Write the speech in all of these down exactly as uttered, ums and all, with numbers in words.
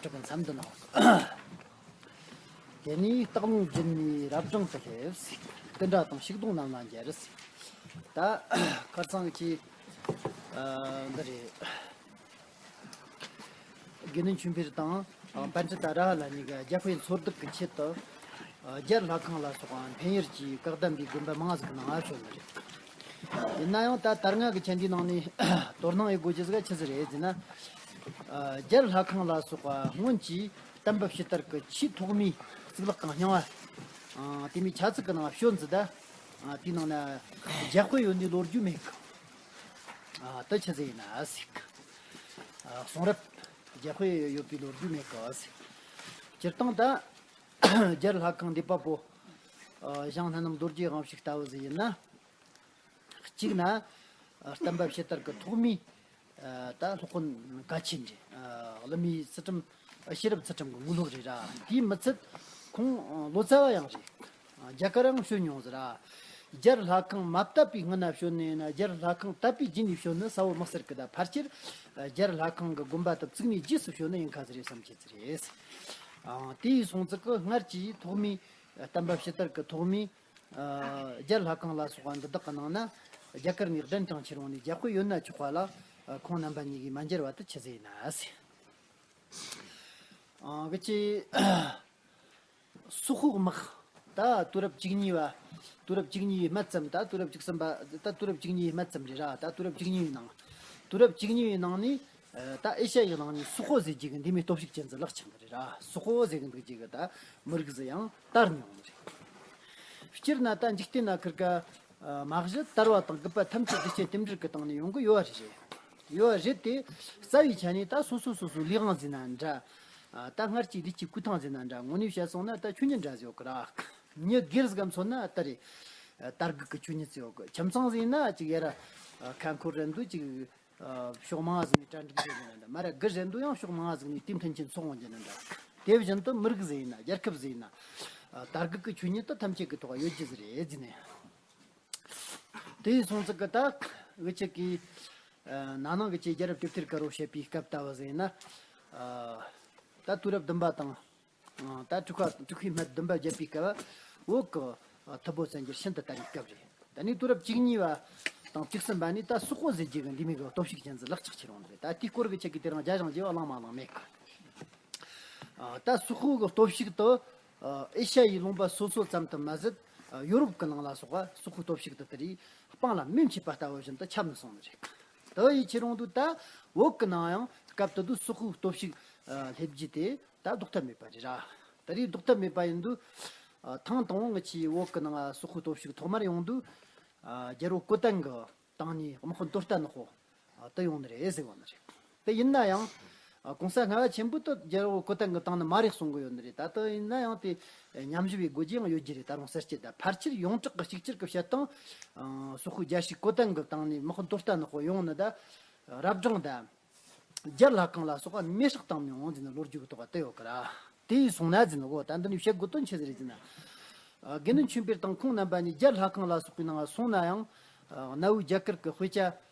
གྲོགས་མཚམས་འདི་ནང་། དེ་ནས་སྟག་ལུང་བརྒྱུད་ནས་རབ་སྦྲང་དུ་སླེབས། སྐུ་འདྲ་དང་ཤིག་སྡོང་རྣམས་ལ་མཇལ། ད་ཁར་ཚང་གི། ཨ། འདི་རེད། དགེ་འདུན་ཆོས་འཕེལ་དང་། ཨ། པཎ་ཌི་ཏ་ར་ཧ་ལ་གཉིས་ཀ་རྒྱལ་པོའི་འཚོ་བདག་གི་ཆེད་དུ། ཨ། རྒྱལ་ལྷ་ཁང་ལ་སོགས་པ་འཕེན་ཡུལ་གྱི་བཀག་སྡོམ་པའི་དགོན་པ་མང་ཟིག་ནང་ང་བྱོན་ནི་རེད། ཡིན་ན་ཡང་ད་དར་ལྔ་གི་ཆེན་དེའི་ནང་ནས་དོ་སྣང་ཡེད་དགོས་རྒྱུ་ཟིག་ཆི་ཟིག་རེད་ཟེར་ན། ཨ། རྒྱལ་ལྷ་ཁང་ལ་སོགས་པ་སྔོན་གྱི་བསྟན་པ་ཕྱི་དར་གྱི་ཆེས་ཐོག་མའི་གཙུག་ལག་ཁང་རྙིང་བ། ཨ། དེ་མོའི་ཆ་ཚིག་གི་ནང་བྱོན་ཟིག་ད། ཨ། དེའི་ནང་ན་རྒྱལ་པོ་ཡོད་ནི་ལོ་རྒྱུས་མེད་གི། ཨ། དེ་ཆི་ཟིག་ཡིན་ན་ཟེར་གི། ཨ། གསུང་རབ་རྒྱལ་པོ་ཡོད་པའི་ལོ་རྒྱུས་མེད་གི་ཟེར། སྤྱིར་བཏང་ད་རྒྱལ་ལྷ་ཁང་འདུས་པ་པོ། ཨ། ཞང་སྣ་ནམ་རྡོ་རྗེ་དབང་ཕྱུག་ལྟ་བུ་ཟིག་ཡིན་ན། གཅིག་ན། ཨ། བསྟན་པ་ཕྱི་དར་གྱི་ཐོག་མའི། ཨ། ད་སློབ་དཔོན་གལ་ཆེན་རེད། ཨ། བླ་མའི་ཚུལ་ཁྲིམས། ཨ། ཤེས་རབ་ཚུལ་ཁྲིམས་ཀྱི་ངོ་ལོག་རེད་ར། དེའི་མི་ཚད་ཁོང་ལོ་ཙཱ་བ་ཡང་རེད། རྒྱ་གར་ཡང་བྱོན་མྱོང་ཟེར་ར། རྒྱལ་ལྷ་ཁང་མ་བཏབ་པའི་སྔོན་ན་བྱོན་ནས་ན། རྒྱལ་ལྷ་ཁང་བཏབ་པའི་རྗེས་ནས་བྱོན་ནི་གསལ་བོ་མི་གསལ་གི། ད་ཕལ་ཆེར་རྒྱལ་ལྷ་ཁང་གི་དགོན་པ་དེ་བཙུགས་ནས་རྗེས་སུ་བྱོན་ནི་ཡིན་ཁ་ཟིག་རེད་བསམ་ཁྱེད་ཚོ་རེད། ཨང་། དེའི་སོང་ཙི་གི་སྔར་གྱི་ཐོག་མའི་བསྟན་པ་ཕྱི་དར་གི་ཐོག་མའི། ཨ། རྒྱལ་ལྷ་ཁང་ལ་སོགས་པ་འདི་དག་གི་ནང་ན་རྒྱ་གར་ནས་གདན་དྲངས་ཁྱེར་འོང་ནས་རྒྱལ་པོ་ཡོད་ན་ཆོག་པ་ལ། ཨ། ཁོང་རྣམ་པ་གཉིས་ཀྱིས་མ་མཇལ་བ་དེ་ཆི་ཟིག་ཡིན་ན་ཟེར། ཨ། གི་ཅི། སོག་པོ་དམག་ད་དུས་རབས་བཅུ་གཉིས་པ། དུས་རབས་བཅུ་གཉིས་པའི་སྨད་ཙམ། ད་དུས་རབས་བཅུ་གསུམ་པ། ད་དུས་རབས་བཅུ་གཉིས་པའི་སྨད་ཙམ་རེད་ར། ད་དུས་རབས་བཅུ་གཉིས་པའི་ནང་། དུས་རབས་བཅུ་གཉིས་པའི་ནང་ནས། ཨ། ད་ཨེ་ཤ་ཡའི་ནང་ནས་སོག་པོ་ཟེར་རྒྱུ་གི་འདི་མོའི་སྟོབས་ཤུགས་ཅན་ཟིག་ལག་ཆགས་འདི་རེད་ར། སོག་པོ་ཟེར་གི་འདུག་རྒྱུ་གི་ད་མི་རིགས་ཟིག་ཡང་དར་མྱོང་ནི་རེད། སྤྱིར་ན་ད་འཇིག་རྟེན་ན་ཁིར་ཀ། ཨ། མ་གཞི་དར་བ་དང་རྒུད་པ་ཐམས་ཅད་སྡིག་བྱས་རྟེན་འབྲེལ་གྱི་སྟེང་ནས་ཡོང་གི་ཡོད་པ་རེད། ཡོད་པ་རེད་དེ། རྩ་བའི་ཆ་ནས་ད་སོ་སོ་སོ་སོའི་ལས་དབང་ཟེར་ན་འདྲ། ཨ། ད་སྔར་གྱི་ལུས་ཀྱི་སྐུ་ཐང་ཟེར་ན་འདྲ། དངོས་གནས་བཤད་སོང་ན་ད་ཆོས་ཉིད་འདྲ་ཟིག་ཡོད་གི་ར། མྱི་སྒེར་ཟིག་ག་མཚོན་ན་ད་རེད། ཨ། དར་རྒུད་ཀྱི་ཆོས་ཉིད་ཟིག་ཡོད་གི། ཁྱིམ་ཚང་ཟེར་ན་ཅིག་ཡ་ར། ཨ། ཁ་འཁོར་རན་དུས་ཅིག་ཨ། ཕྱོགས་མང་ཟིག་ནས་གྲ་སྒྲིག་བྱེད་ཀྱི་ན་འདྲ། མ་ར་རྒུད་རན་དུས་ཡང་ཕྱོགས་མང་ཟིག་ནས་དུས་མཐུན་རྐྱེན་ཚོགས་འོང་རྒྱུ་ན་འདྲ། དེ་བཞིན་དུ་མི་རིགས་ཟིག་ཡིན་ན། རྒྱལ་ཁབ་ཟིག་ཡིན་ན། ཨ། དར་རྒུད་ཀྱི་ཆོས་ཉིད་དེ་ཐམས་ཅད་ཀྱི་ཐོག་ཡོད་རྒྱུ་ཟིག་རེད་ཟེར་ནས། དེའི་སོང་ཙི་གི་ད་འུ་ཅག་གི། ཨ། ན་ནིང་གི་ཅིག་རྒྱལ་རབས་ཀྱི་དེབ་ཐེར་དཀར་པོ་བཤད་པའི་སྐབས་ལྟ་བུ་ཟིག་ཡིན་ན། ཨ། ད་དུས་རབས་བདུན་པ་དང་། ཨ། ད་དྲུག་པ། དྲུག་པའི་སྨད་བདུན་པ་བརྒྱད་པའི་སྐབས། བོད་ཀྱི། ཨ། ཐུ་བྷོད་བཙན་རྒྱལ་ཤིན་ཏུ་དར་བའི་སྐབས་རེད། ད་ནི་དུས་རབས་བཅུ་གཉིས་པ་དང་བཅུ་གསུམ་པ་ནི་ད་སོག་པོ་ཟེར་རྒྱུ་གི་འདི་མོ་གི་སྟོབས་ཤུགས་ཅན་ཟིག་ལག་ཆགས་ཁྱེར་འོང་ནི་རེད། ད་དེའི་སྐོར་གི་ཁྱེད་ཀྱིས་དེ་རིང་རྒྱ་ཞང་རྗེ་བ་གླེང་མ་གླེང་མེད་གི། ཨ། ད་སོག་པོ་གི་སྟོབས་ཤུགས་དེ། ཨ། ཨེ་ཤ་ཡའི་ལུང་པ་སོ་སོ་ཙམ་དུ་མ་ཟད། ཨ། ཡོ་རོབ་ཀྱི་ནང་ལ་སོགས་པ་སོག་པོའི་སྟོབས་ཤུགས་དེ་དེ་རིང་སྤང་ལ་མེ་མཆེད་པ་ལྟ་བུ་བཞིན་དུ་ཁྱབ་ནས་སོང་ནི་རེད། དེ་ཡི་ཁྱེར་འོང་དུས་ད་བོད་ཀྱི་ནང་ཡང་སྐབས་དེ་དུས་སོག་པོའི་སྟོབས་ཤུགས། ཨ། སླེབས་རྒྱུ་དེ་ད་ལྡོག་ཐབས་མེད་པ་རེད་ར། དེ་རིང་ལྡོག་ཐབས་མེད་པ་ཡིན་དུས། ཨ། ཐེངས་དང་པོ་ང་ཆོའི་བོད་ཀྱི་ནང་སོག་པོའི་སྟོབས་ཤུགས་ཐོག་མར་ཡོང་དུས། ཨ། རྒྱལ་པོ་གོ་ཏན་གྱི་སྟེང་ནས་དམག་དཔོན་དོལ་རྟ་ནག་པོ། ཨ། དེ་ཡོང་ནི་རེད་ཟེར་བ་ནི་རེད། དེ་ཡིན་ན་ཡང་། ཨ། གོང་ས་ལྔ་པ་ཆེན་པོ་དེ་རྒྱལ་པོ་གོ་ཏན་གྱི་སྟེང་ནས་མར་རེད་གསུང་གི་ཡོད་ནི་རེད། ད་དེ་ཡིན་ན་ཡང་དེ་ཉམས་ཞིབ་པའི་དགོས་རྒྱུ་ཡང་ཡོད་རྒྱུ་རེད། ད་རུང་གསལ་བཤད་ད་ཕལ་ཆེར་ཡོངས་གྲགས་ཀྱི་གཅིག་གྱུར་གྱི་བཤད་སྟངས། ཨ། སོག་པོའི་རྒྱལ་སྲས་གོ་ཏན་གྱི་སྟེང་ནས་དམག་དཔོན་དོལ་རྟ་ནག་པོ་ཡོང་ནི་ད། རབ་སྦྲང་དང་། རྒྱལ་ལྷ་ཁང་ལ་སོགས་པ་མེ་སྲེག་བཏང་མྱོང་ཟེར་ནས་ལོ་རྒྱུས་ཀྱི་ཐོག་ལ་བསྟན་ཡོད་ཀི་ར། དེ་ཡིས་སོང་ན་ཟེར་ནས་གོ། ད་འདི་ནས་བཤད་དགོས་དོན་ཆི་ཟིག་རེད་ཟེར་ན། ཨ། དགེ་འདུན་ཆོས་འཕེལ་དང་ཁོང་རྣམ་པ་གཉིས་རྒྱལ་ལྷ་ཁང་ལ་སོགས་པའི་ནང་སོང་ན་ཡང་། ཨ། གནའ་བོའི་རྒྱ་གར་གྱི་དཔེ་ཆ།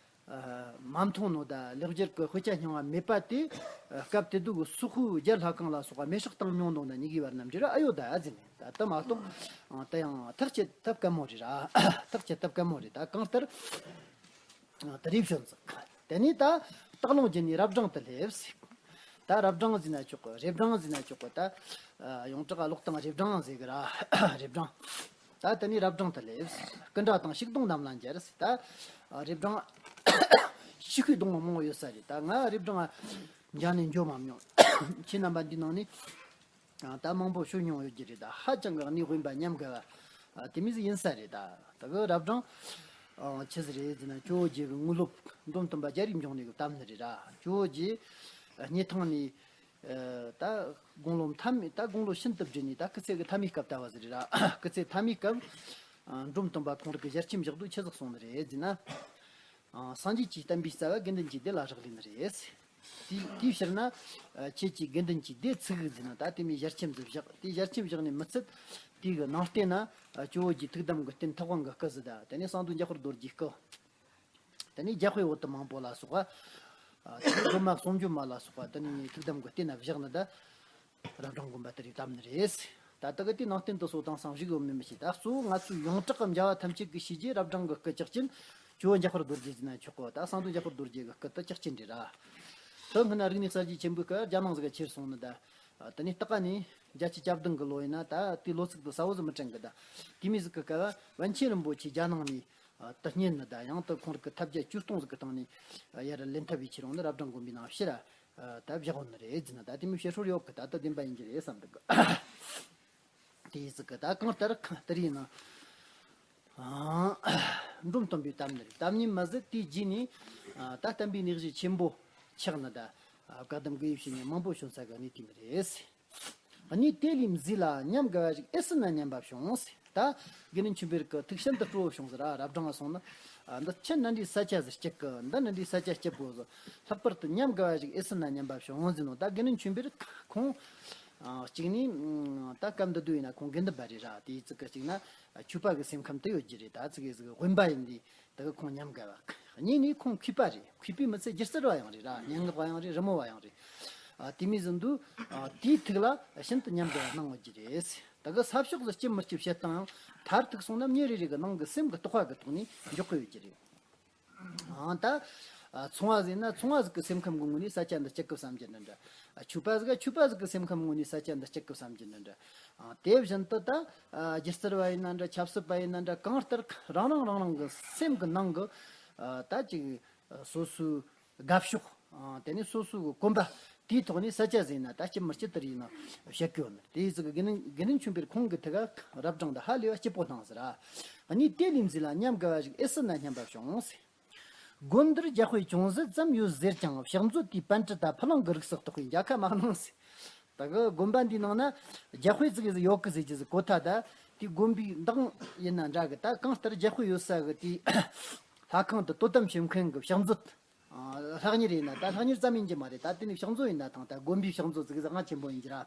ཨ། མ་མཐོང་ནོ་ད་ལེགས་སྦྱར་གྱི་དཔེ་ཆ་རྙིང་བ་མེད་པ་དེ། ཨ། སྐབས་དེ་དུས་ཀྱི་སོག་པོའི་རྒྱལ་ལྷ་ཁང་ལ་སོགས་པ་མེ་སྲེག་བཏང་མྱོང་ནོ་ན་གཉིས་ཀའི་བར་ན་འབྲེལ་བ་ཨེ་ཡོད་ད་ཟེར་ནས། ད་དེ་མ་གཏོགས། ཨ། དེ་ཡང་ཐག་བཅད་ཐབས་དཀའ་མོ་རེད་ར། ཐག་བཅད་ཐབས་དཀའ་མོ་རེད། ད་གང་ལྟར། དེ་རིགས་བྱོན་ཙང་། དེ་ནས་ད་སྟག་ལུང་བརྒྱུད་ནས་རབ་སྦྲང་དུ་སླེབས། ད་རབ་སྦྲང་ཟེར་ན་ཆོག་གི། རེབ་སྦྲང་ཟེར་ན་ཆོག་གི། ད་ཡོངས་གྲགས་ཀློག་སྟངས་རེབ་སྦྲང་ཟེར་གི་ར། རེབ་སྦྲང་། ད་དེ་ནས་རབ་སྦྲང་དུ་སླེབས། སྐུ་འདྲ་དང་ཤིག་སྡོང་རྣམས་ལ་མཇལ། ད་རེབ་སྦྲང་ཤིག་པའི་སྡོང་མང་པོ་ཡོད་ས་རེད། ད་ང་རེབ་སྦྲང་མཇལ་ནས་འགྱོ་མ་མྱོང་། ཁྱེད་རྣམ་པ་འདི་ནང་ནས། ཨ། ད་མང་པོ་ཤོད་མྱོང་ཡོད་ཀྱི་རེད། ད་ཧ་ཅང་གི་གནས་དབེན་པ་ཉམས་དགའ་བ། ཨ། དེ་མོ་ཟིག་ཡིན་ས་རེད། ད་ད་གི་རབ་སྦྲང་། ཨ། ཆི་ཟིག་རེད་ཟེར་ན། ཇོ་བོ་རྗེ་གི་དངོས་སློབ་འབྲོམ་སྟོན་པ་རྒྱ་རིག་འབྱུང་གནས་གིས་བཏབ་ནི་རེད་ར། ཇོ་བོ་རྗེ་སྙེ་ཐང་ནས། ཨ། ད་དགུང་ལོ་མཐའ་མའི། ད་དགུང་ལོ་ཤིན་ཏུ་བགྲེས་ནས་ད་སྐུ་ཚེ་གི་མཐའ་མའི་སྐབས་ལྟ་བུ་ཟིག་རེད་ར། སྐུ་ཚེ་མཐའ་མའི་སྐབས། ཨ། འབྲོམ་སྟོན་པ་ཁོང་རང་གིས་ཞལ་ཆེམས་བཞག་དུས་ཆི་ཟིག་གསུངས་ནི་རེད་ཟེར་ན། ཨ། སངས་རྒྱས་ཀྱི་བསྟན་པའི་རྩ་བ་དགེ་འདུན་གྱི་སྡེ་ལ་རག་ལས་ནི་རེད། དེ་དེའི་ཕྱིར་ན། ཨ། ཁྱེད་ཀྱིས་དགེ་འདུན་གྱི་སྡེ་ཚུགས་ཟེར་ན། ད་དེ་མོ་ཞལ་ཆེམས་ཟིག་བཞག་དེ་ཞལ་ཆེམས་བཞག་ནས་མི་ཚད། དེ་གི་ནང་བསྟན་ན། ཨ། ཇོ་བོ་རྗེ་ཐུགས་དམ་གྱི་རྟེན་ཐུབ་དབང་གི་སྐུ་ཟིག་དང་། དེ་ནས་གསང་འདུས་འཇམ་དཔལ་རྡོ་རྗེའི་སྐུ། དེ་ནས་རྒྱལ་པོའི་འོད་དེ་མང་པོ་ལ་སོགས་པ། ཨ་དེ་ནས་སྒྲོལ་མ་གསུང་སྒྱུར་མ་ལ་སོགས་པ་དེ་ནས་ཐུགས་དམ་གྱི་རྟེན་ན་བཞག་ནི་ད། རབ་འབྲིང་དགོན་པ་དེ་རིགས་བཏབ་ནི་རེད། ད་ལྟ་གི་དེ་ནང་བསྟན་དུ་སོ་དྭངས་སང་བཞུགས་ཡོད་མིན་མི་ཤེས། ད་གཙོ་བོ་ང་ཚོའི་ཡོངས་གྲགས་ཀྱི་བྱ་བ་ཐམས་ཅད་ཀྱི་བྱས་རྗེས་རབ་འབྲིང་གི་སྐུ་ལྕགས་ཅན། ཇོ་བོ་འཇམ་དཔལ་རྡོ་རྗེ་ཟེར་ན་ཆོག་གོ། ད་གསང་འདུས་འཇམ་དཔལ་རྡོ་རྗེ་གི་སྐུ་དེ་ལྕགས་ཅན་རེད་ར། དེ་སྔོན་ན་རིག་གནས་གསར་བརྗེ་ཆེན་པོའི་སྐབས་རྒྱ་ནང་ཟིག་ག་ཁྱེར་སོང་ནི་ད། དེ་ནས་ལྟ་ག་ནས་བརྒྱད་ཅུ་གྱ་བདུན་གི་ལོ་ཡིན་ན་ད་དེའི་ལོ་ཚིགས་དེ་གསལ་བོ་ཟིག་མི་དྲན་གི་ད། དེ་མོ་ཟིག་གི་སྐབས་པཎ་ཆེན་རིན་པོ་ཆེ་རྒྱ་ནང་ནས། ཨ་དེ་རྙེད་ནི་ད་ཡང་དུ་ཁོང་རིགས་ཀྱི་ཐབས་བརྒྱ་ཇུས་སྟོང་ཟིག་གི་སྟེང་ནས་ཡར་ལེན་ཐབས་བྱས་ཁྱེར་ཡོང་ནི་རབ་འབྲིང་དགོན་པའི་ནང་ཕྱིར་ཨ་ད་བཞག་ཡོད་ནི་རེད་ཟེར་ན། ད་དེ་མོ་བཤད་སྲོལ་ཡོད་གི། ད་ལྟ་བདེན་པ་ཡིན་གྱི་རེད་བསམ་འདུག་གི། དེ་ཟིག་གི་ད་གང་ལྟར་ཁ་དེ་རིང་ནི་ཨ་འབྲོམ་སྟོན་པའི་གཏམ་ནི་རེད། གཏམ་ཉིད་མ་ཟད་དེའི་རྗེས་ནས་ཨ་ད་བསྟན་པའི་གནས་གཞི་ཆེན་པོ་ཆགས་ནི་ད། ཨ་བཀའ་གདམས་དགུ་ཡིས་བྱས་ནས་མང་པོ་བྱུང་ས་གི་གནས་དེ་ནི་རེད། གཉིས་དེ་ལས་མཛེས་ལ་ཉམས་དགའ་བ་ཞིག་ཨེ་སྲིད་ན་སྙམ་པ་བྱུང་ཟེར། ད་དགེ་འདུན་ཆོས་འཕེལ་གྱི་ཐུགས་ཤིན་ཏུ་སྤྲོ་བོ་བྱུང་ཟེར་ར། རབ་འབྲིང་ང་སོང་ན། ཨ་འདི་ཆི་འདྲ་འདྲའི་ས་ཆ་ཟིག་སྐྱིད་གི། འདི་འདྲ་འདྲའི་ས་ཆ་སྐྱིད་པོ་ཟིག་ལྷག་པར་དུ་ཉམས་དགའ་བ་ཞིག་ཨེ་སྲིད་ན་སྙམ་པ་བྱུང་ཟེར་ནོ། ད་དགེ་འདུན་ཆོས་འཕེལ་ཁོང་ཨ་གཅིག་ནས་ཨ་ད་སྐབས་འདི་དུས་ཡིན་ན་ཁོང་དགེ་འདུན་པ་རེད་ར། དེའི་ཚིག་གི་གཅིག་ན་ཨ་ཆོས་པ་གི་སེམས་ཁམས་དེ་ཡོད་ཀྱི་རེད། ད་ཚིག་གི་ཟིག་དབེན་པ་ཡིན་དུས། དེ་གི་ཁོང་ཉམས་དགའ་བ། གཉིས་ནས་ཁོང་མཁས་པ་རེད། མཁས་པའི་མི་ཚད་སྒྱུ་རྩལ་བ་ཡང་རེད་ར། སྙན་ངག་པ་ཡང་རེད། རི་མོ་བ་ཡང་རེད། ཨ་དེ་མོ་ཟིག་འདུག་ཨ་དེའི་ཐུགས་ལ་ཤིན་ཏུ་ཉམས་དགའ་བ་སྣང་ཡོད་ཀྱི་རེད། དེ་གི་ས་ཕྱོགས་སུ་སྐྱེ་མི་སྐྱེ་བཤད་སྟངས་ཡང་མཐར་ཐུག་སོང་ན་མྱི་རེ་རེ་གི་ནང་གི་སེམས་གི་རྟོག་པ་གི་ཐོག་ནས་འཇོག་གི་ཡོད་ཀྱི་རེད། ཨང་ད། ཨ་ཚོང་བ་ཟིག་ཡིན་ན་ཚོང་བ་ཟིག་གི་སེམས་ཁམས་གི་ངོས་ནས་ས་ཆ་འདི་སྐྱིད་གི་བསམ་རྒྱུ་འདྲ་འདྲ། ཨ་ཆོས་པ་ཟིག་ག་ཆོས་པ་ཟིག་གི་སེམས་ཁམས་ངོས་ནས་ས་ཆ་འདི་སྐྱིད་གི་བསམ་རྒྱུ་འདྲ་འདྲ། ཨ་དེ་བཞིན་དུ་ད། ཨ་སྒྱུ་རྩལ་བ་ཡིན་ན་འདྲ། ཆབ་སྲིད་པ་ཡིན་ན་འདྲ། གང་ལྟར་རང་རང་རང་རང་གི་སེམས་ཀྱི་ནང་གི་ཨ་ད་ཅིག་སོ་སོའི་དགའ་ཕྱོགས། ཨ་དེ་ནས་སོ་སོའི་གོམས་པ་དེའི་ཐོག་ནས་ས་ཆ་ཟིག་ཡིན་ན་ད་སྐྱིད་མི་སྐྱིད་དེ་རིགས་ཡིན་ན་བཤད་གི་ཡོད་ནི། དེ་ཟིག་གི་དགེ་འདུན་དགེ་འདུན་ཆོས་འཕེལ་ཁོང་གི་ཐུགས་ཀ་རབ་འབྲིང་དེ་ཧ་ལས་པ་སྐྱིད་པོ་བཏང་ཟེར་ར། གཉིས་དེ་ལས་མཛེས་ལ་ཉམས་དགའ་བ་ཞིག་ཨེ་སྲིད་ན་སྙམ་པ་བྱུང་ཟེར། དགོན་འདིར་རྒྱ་དཔེ་ཅུང་ཟད་ཙམ་ཡོད་ཟེར་ཀྱང་ཕྱག་མཛོད་དེའི་པཎྜི་ཏ་ཕ་གླང་གི་རིགས་སུ་གཏོགས་པས་མཇལ་ཁ་མ་གནང་ཟེར། ད་གི་དགོན་པ་འདིའི་ནང་ན་རྒྱ་དཔེ་ཟིག་ཡོད་གི་ཟེར་རྒྱུ་ཟིག་གོ་ཐལ། ད་དེའི་དགོན་པའི་འདང་ཡིན་ན་འདྲ་གི། ད་གང་ལྟར་རྒྱ་དཔེ་ཡོད་ས་གི་དེའི་ལྷ་ཁང་དུ་དོ་དམ་བྱེད་མཁན་གི་ཕྱག་མཛོད། ཨ་ལྷག་གཉེར་ཡིན་ན་ད་ལྷག་གཉེར་ཙམ་ཡིན་གྱི་མ་རེད། ད་དེ་ནི་ཕྱག་མཛོད་ཡིན་ན་ཐང་། ད་དགོན་པའི་ཕྱག་མཛོད་ཟིག་ཟིག་ཨང་ཆེན་པོ་ཡིན་གྱི་ར།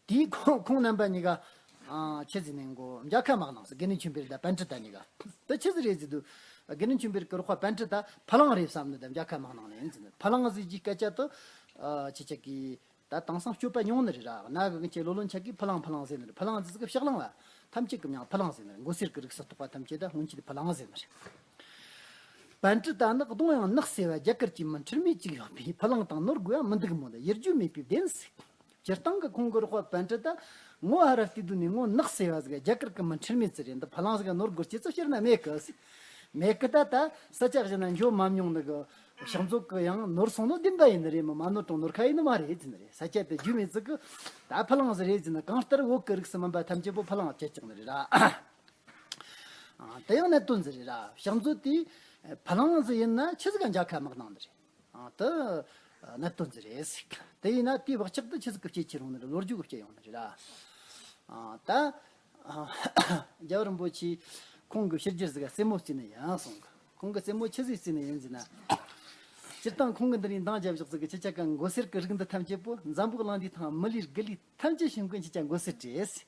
དེའི་ཁོང་ཁོང་རྣམ་པ་གཉིས་ཀ་ཨ་ཆི་ཟིག་ནས་མགོ་མཇལ་ཁ་མ་གནང་ཟེར། དགེ་འདུན་ཆོས་འཕེལ་དང་པཎྜི་ཏ་གཉིས་ཀ། དེ་ཆི་ཟིག་རེད་ཟེར་དུས། དགེ་འདུན་ཆོས་འཕེལ་གྱི་རོགས་པ་པཎྜི་ཏ་ཕ་གླང་རེད་བསམ་ནས་ད་མཇལ་ཁ་མ་གནང་ནས་ཡིན་ཟེར་ནས། ཕ་གླང་ཟེར་རྒྱུའི་སྐད་ཆ་དེ་ཨ་ཁྱེད་ཅག་གིས་ད་དེང་སང་སྤྱོད་པ་ཉུང་ནི་རེད་ར། ན་གི་གི་ཁྱེད་ལོ་ལོན་ཆ་གིས་ཕ་གླང་ཕ་གླང་ཟེར་ནི་རེད། ཕ་གླང་ཟེར་ཟིག་གི་ཕྱག་གླང་བ། ཐམས་ཅད་ཀྱི་མྱིང་ཕ་གླང་ཟེར་ནི་རེད། མགོ་སེར་གྱི་རིགས་སུ་གཏོགས་པ་ཐམས་ཅད་ད་སྔོན་ཆད་ཕ་གླང་ཟེར་ནི་རེད། པཎྜི་ཏ་ནི་གདོང་ཡང་ནག་སེ་བ། རྒྱ་གར་གྱི་མི་ཁྲེལ་མེད་ཅིག་ཡོད་པས་ཕ་གླང་དང་ནོར་དགོས་ཡ་མི་འདུག་མོད། ཡིད་རྒྱུ་མེད་པའི་བདེན་ཟིག་སྤྱིར་བཏང་གི་ཁོང་གི་རོགས་པ་པཎྜི་ཏ་ངོ་ཧ་ར་བལྟས་དུས་ནས་ངོ་ནག་སེ་བ་ཟིག་རྒྱ་གར་གི་མི་ཁྲེལ་མེད་ཟིག་རེད། འདི་ཕ་གླང་ཟིག་ག་ནོར་དགོས་རྒྱུ་ཚོ་སྤྱིར་ན་མེད་གི་ཟིག་མེད་གི། ད་ད་ས་ཆ་གཞན་ན་འགྱོ་མ་མྱོང་ནི་གི་ཕྱག་མཛོད་གི་ཡང་ནོར་སོང་ནོ་བདེན་པ་ཡིན་ནི་རེད། མི་མ་ནོར་དང་ནོར་ཁ་ཡིན་ནི་མ་རེད་ཟེར་ནི་རེད། ས་ཆ་དེ་རྒྱུས་མེད་ཟིག་གི་ད་ཕ་གླང་ཟིག་རེད་ཟེར་ན། གང་ལྟར་བོད་གི་རིགས་སུ་མིན་པ་ཐམས་ཅད་པོ་ཕ་གླང་བྱེད་ཀྱང་ནི་རེད་ར། ཨ་དེ་ཡང་གནད་དོན་ཟིག་རེད་ར། ཕྱག་མཛོད་དེ་ཕ་གླང་ཟིག་ཡིན་ན་ཆི་ཟིག་ག་མཇལ་ཁ་མ་གནང་ནི་རེད། ཨ་དེ་གནད་དོན་ཟིག་རེད་ཟེར། དེ་ཡིན་ན་དེའི་བག་ཆགས་དེ་ཆི་ཟིག་གི་སྐྱེ་ཁྱེར་ཡོང་ནི་རེད། ལོ་རྒྱུས་གི་སྐྱེ་ཡོང་ནི་རེད་ར། ཨ་ད་ཨ་རྒྱལ་བ་རིན་པོ་ཆེ་ཁོང་གི་ཕྱི་རྒྱལ་ཟིག་ག་རྩེད་མོ་རྩེ་ནི་ཡིན་གསུངས་གི། ཁོང་གི་རྩེད་མོ་ཆི་ཟིག་རྩེ་ནི་ཡིན་ཟེར་ན། སྤྱིར་བཏང་ཁོང་གི་འདི་རིང་འདང་བརྒྱབ་བཞག་ཟིག་གི་ཁྱེད་ཅག་ག་མགོ་སེར་གི་རིགས་འདི་ཐམས་ཅད་པོ་འཛམ་བུ་གླིང་འདིའི་ཐང་མི་ལུས་དགུ་ལུས་ཐམས་ཅད་བྱིན་མཁན་ཁྱེད་ཅག་མགོ་སེར་རེད་ཟེར།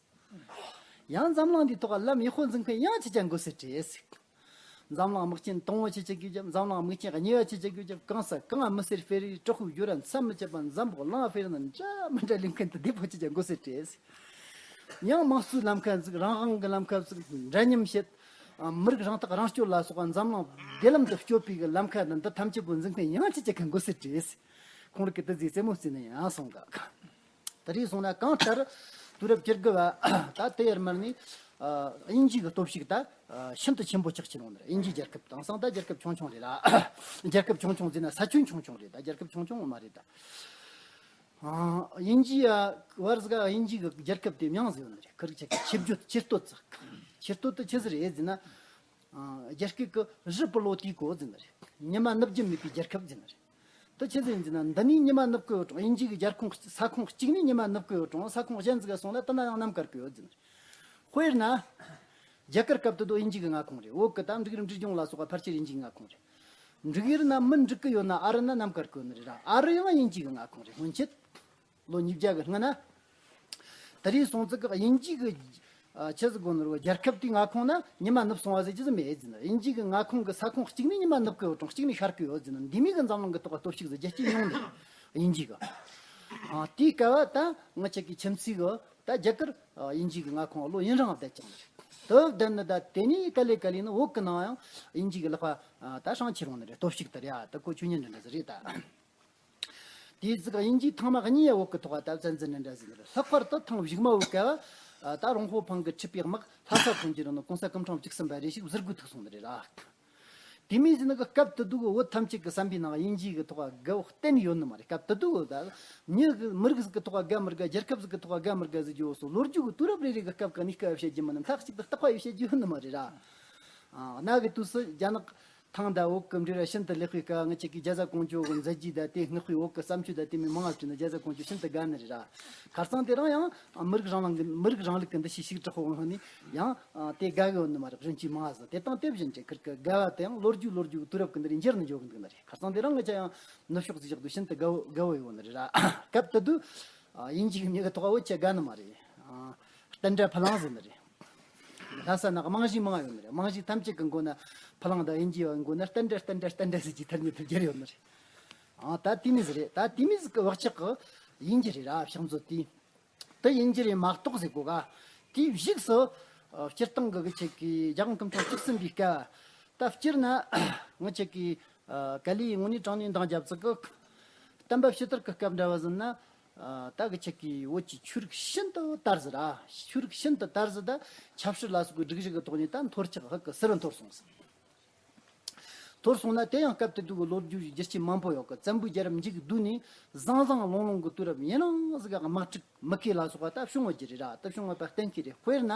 ཡང་འཛམ་གླིང་འདིའི་ཐོག་ལམ་ཡག་པོ་འཛིན་མཁན་ཡང་ཁྱེད་ཅག་མགོ་སེར་རེད་ཟེར། འཛམ་གླིང་དམག་ཆེན་དང་པོ་ཁྱེད་ཅག་གིས་བརྒྱབ། འཛམ་གླིང་དམག་ཆེན་གཉིས་པ་ཁྱེད་ཅག་གིས་བརྒྱབ། གང་ས་གང་མི་སེར་སྤེལ་རེས། དྲག་པོའི་རྒྱུ་ར་མཚམས་མི་ཆད་པ་འཛམ་བུ་གླིང་སྤེལ་ནི་འདྲ་མི་འདྲ་ལས་མཁན་དེ་བདེ་པོ་ཁྱེད་ཅག་མགོ་སེར་རེད་ཟེར། ཡང་དམངས་གཙོའི་ལམ་ཁ་འཛུགས། རང་དབང་གི་ལམ་ཁ་འཛུགས། འདྲ་མཉམ་བྱེད། མི་རིགས་རང་ཐག་རང་གཅོད་ལ་སོགས་པ་འཛམ་གླིང་བདེ་ལམ་དུ་སྐྱོད་པའི་གི་ལམ་ཁ་འདི་འདི་ཐམས་ཅད་པོ་འཛིན་མཁན་ཡང་ཁྱེད་ཅག་གི་མགོ་སེར་རེད་ཟེར། ཁོང་རིགས་ཀྱི་དེ་ཟིག་རྩེད་མོ་རྩེ་ནི་ཡང་གསུངས་གི། དེ་རིགས་སོང་ན་གང་ལྟར་དུས་རབས་བཅུ་དགུ་བ་ད་དེ་ཡར་མར་ནས་ཨ་དབྱིན་ཇི་གི་སྟོབས་ཤུགས་ད་ཨ་ཤིན་ཏུ་ཆེན་པོ་ཆགས་ཀྱི་ཡོང་ནི་རེད། དབྱིན་ཇིའི་རྒྱལ་ཁབ་དེང་སང་ད་རྒྱལ་ཁབ་ཆུང་ཆུང་རེད་ལ། རྒྱལ་ཁབ་ཆུང་ཆུང་ཟེར་ན་ས་ཁྱོན་ཆུང་ཆུང་རེད། ད་རྒྱལ་ཁབ་ཆུང་ཆུང་མ་རེད་ད། ཨ་དབྱིན་ཇི་ཡ་བར་ཟིག་དབྱིན་ཇི་གི་རྒྱལ་ཁབ་དེ་མྱིང་ཟིག་ཡོད་ནི་རེད། ཁི་རིགས་ཆ་གི་ཆེ་བརྗོད་ཆེ་བསྟོད་ཟིག་ཆེ་བསྟོད་དེ་ཆི་ཟིག་རེད་ཟེར་ན། ཨ་རྒྱ་སྐད་ཀྱི་རི་པོ་ལོ་ཏི་ཀོ་ཟེར་ནི་རེད། ཉི་མ་ནུབ་རྒྱུ་མེད་པའི་རྒྱལ་ཁབ་ཟེར་ནི་རེད། དེ་ཆི་ཟིག་ཡིན་ཟེར་ན། འདི་ནས་ཉི་མ་ནུབ་ཀྱི་ཡོད་རུང་། དབྱིན་ཇི་གི་རྒྱལ་ཁོངས་ས་ཁོངས་གཅིག་ནས་ཉི་མ་ནུབ་ཀྱི་ཡོད་རུང་། ས་ཁོངས་གཞན་ཟིག་ག་སོང་ན་དེ་ན་ཡང་ནམ་དཀར་གི་ཡོད་ཟེར་ནི་རེད། དཔེར་ན། རྒྱ་གར་སྐབས་དེ་དུ་དབྱིན་ཇི་གི་མངའ་ཁོངས་རེད། བོད་གི་ད་འབྲུག་རི་འབྲས་ལྗོངས་ལ་སོགས་པ་ཕལ་ཆེར་དབྱིན་ཇི་གི་མངའ་ཁོངས་རེད། འབྲུག་ཡུལ་ན་མི་འབྲུག་གི་ཡོད་ན། ཨ་རི་ན་ནམ་དཀར་གི་ཡོད་ནི་རེད་ར། ཨ་རི་ཡང་དབྱིན་ཇི་གི་མངའ་ཁོངས་རེད། སྔོན་ཆད་ལོ་ཉིས་བརྒྱ་གི་སྔོན་ན། དེ་རིང་སོང་ཙི་གི་དབྱིན་ཇི་གི་ ཨ། ཆི་ཟིག་གོ་ནོར་བོ། རྒྱལ་ཁབ་དེའི་མངའ་ཁོངས་ན་ཉི་མ་ནུབ་སོང་བ་ཟེར་གྱི་ཟིག་མེད་ཟེར་ན། དབྱིན་ཇི་གི་མངའ་ཁོངས་གི་ས་ཁོངས་གཅིག་ནས་ཉི་མ་ནུབ་གི་ཡོད་རུང་གཅིག་ནས་ཤར་གི་ཡོད་ཟེར་ན། འདི་མོ་གི་འཛམ་གླིང་གི་ཐོག་ག་སྟོབས་ཤུགས་ཟིག་རྒྱལ་སྤྱིའི་ཡོང་ནི་རེད། དབྱིན་ཇི་གི། ཨ། དེའི་སྐབས་ད་ང་ཅག་གི་ཁྱིམ་མཚེས་གི་ད་རྒྱ་གར། ཨ། དབྱིན་ཇི་གི་མངའ་ཁོངས་བློ་ཡུན་རིང་བསྡད་ཀྱང་རེད། དེ་བསྡད་ནི་ད་དེ་ནས་ག་ལེ་ག་ལེ་ནི་བོད་གི་ནང་ཡང་དབྱིན་ཇི་གི་ལག་པ། ཨ། ད་སྲང་ཆེ་རུང་ནི་རེད། སྟོབས་ཤུགས་དེ་རེད། ཨ། ད་གོ་ཆོད་ཉན་འདྲ་འདྲ་ཟིག་རེད་ད། དེའི་ཙི་ག་དབྱིན་ཇིའི་ཐེངས་མ་གཉིས་ཡ་བོད་གི་ཐོག་ད་བཙན་འཛུལ་འདྲ་འདྲ་ཟིག་རེད། ལྷག་པར་དུ་ཐེངས་གཞུག་མ་བོད་ག་ད་རོང་ཧོ་ཕང་གི་ཁྲི་པའི་དམག་ལྷ་ས་ཐོན་གྱི་རུང་ནི་གོང་ས་སྐུ་ཕྲེང་བཅུ་གསུམ་པ་རེ་ཞིག་ཟུར་དགོས་ཐུག་སོང་ནི་རེད་ར། དེ་མིན་ཟིན་ནི་གི་སྐབས་དེ་དུས་གི་བོད་ཐམས་ཅད་གི་བསམ་པའི་ནང་དབྱིན་ཇི་གི་ཐོག་དགའ་བོ་གཏན་ཡོད་ནི་མ་རེད། སྐབས་དེ་དུས་གི་ད་མྱི་གི་མི་རིགས་ཟིག་གི་ཐོག་དགའ་མི་དགའ། རྒྱལ་ཁབ་ཟིག་གི་ཐོག་དགའ་མི་དགའ་ཟེར་རྒྱུ་བོ་སོ་ལོ་རྒྱུས་གི་དུས་རབས་རེ་རེ་གི་སྐབས་གི་གནས་སྐབས་བཤད་རྒྱུ་མིན་ནི། མཐའ་གཅིག་ཏུ་རྟག་པ་ཡི་བཤད་རྒྱུ་ཡོད་ནི་མ་རེད་ར། ཨ། གནའ་གི་དུས་སུ་རྒྱ་ནག་ཐང་དང་བོད་གི་འབྲེལ་བ་ཤིན་ཏུ་ལེགས་པའི་སྐབས། ང་ཅག་གིས་རྒྱ་བཟའ་ཀོང་ཇོ་གི་མཛད་རྗེས་དང་དེ་བསྔགས་པའི་བོད་གི་བསམ་སྤྱོད་དང་དེ་མོ་མང་བ་བྲིས་ནས་རྒྱ་བཟའ་ཀོང་ཇོ་ཤིན་ཏུ་དགའ་ནི་རེད་ར། ཁ་སང་དེ་རིང་ཡང་མི་རིགས་རང་དབང་གི་མི་རིགས་རིང་ལུགས་ཀྱི་འདུ་ཤེས་ཤིག་དྲག་པོ་འོང་ནི་ཡང་དེ་དགའ་གི་ཡོད་ནི་མ་རེད། རིན་གྱིས་མང་བ་ཟིག་དེ་དང་དེ་བཞིན་གྱི་ཁིར་གི་དགའ་བ་དེ་ཡང་ལོ་རྒྱུས་ལོ་རྒྱུས་ཀྱི་དུས་རབས་ཀྱི་འདིར་འགྱུར་ནི་འཇོག་གི་འདུག་ནི་རེད། ཁ་སང་དེ་རིང་ང་ཅག་ཡང་ནུབ་ཕྱོགས་ཟིག་བཞག་དུས་ཤིན་ཏུ་དགའ་བོ་དགའ་བོ་ཡོད་ནི་རེད་ར། སྐབས་དེ་དུས་དབྱིན་ཇི་གི་མྱི་གི་ཐོག་བོད་ཆས་དགའ་ནི་མ་རེད། ཨ། བསྟན་དགྲ་ཕ་ལང་ཟེར་ནི་རེད། ལྷ་ས་ནང་རྨང་གཞི་མང་ཡོད་ནི་རེད། རྨང་གཞི་ཐམས་ཅད་ཀྱི་མགོ་ན་ཕ་ལང་དང་དབྱིན་ཇི་བ་མགོ་ན་བསྟན་དགྲ་བསྟན་དགྲ་བསྟན་དགྲ་ཟེར་གྱི་ཐ་སྙད་དུ་གྱུར་ཡོད་ནི་རེད། ཨ། ད་དེ་མི་ཟིག་རེད། ད་དེ་མི་ཟིག་གི་བག་ཆགས་ཀྱི་དབྱིན་ཇི་རེད་ར། ཕྱག་མཛོད་དེ་དེ་དབྱིན་ཇི་རེད་མ་གཏོགས་ཟེར་གོ་ག་དེའི་གཞུག་སུ། ཨ། སྤྱིར་བཏང་གི་གི་ཆེད་ཀྱི་རྒྱལ་དབང་སྐུ་ཕྲེང་བཅུ་གསུམ་པའི་སྐབས། ད་སྤྱིར་ན་ང་ཅག་གི། ཨ། ག་ལེ་དངོས་གནས་དྲང་གནས་འདང་རྒྱབ་ཙི་གི་བསྟན་པ་ཕྱི་དར་གི་སྐབས་འདྲ་བ་ཟིན་ན། ཨ། ད་གི་ཆེད་ཀྱི་བོད་ཀྱི་ཆོས་རིག་ཤིན་ཏུ་དར་ཟིག་ར། ཆོས་རིག་ཤིན་ཏུ་དར་ཟིག་ད་ཆབ་སྲིད་ལ་སོགས་པའི་སྒྲིག་གཞི་གི་ཐོག་ནས་ད་འཐོར་ཆག་ཧ་གི་ཟུར་འཐོར་སོང་ཟིག་འཐོར་སོང་ན་དེ་ཡང་སྐབས་དེ་དུས་ཀྱི་ལོ་རྒྱུས་ཀྱི་བསྒྱུར་བཅོས་མང་པོ་ཡོད་གི། བཙན་པོའི་རྒྱལ་རབས་མཇུག་བསྡུས་ནས་བཟང་བཟང་ལོང་ལོང་གི་དུས་རབས་ཡུན་རིང་ཟིག་ག་དམག་འཁྲུག་མུ་གེ་ལ་སོགས་པ་ད་བྱུང་བ་ཅི་རེད་ར། ད་བྱུང་བ་པ་གཏན་འཁེལ་རེད། དཔེར་ན་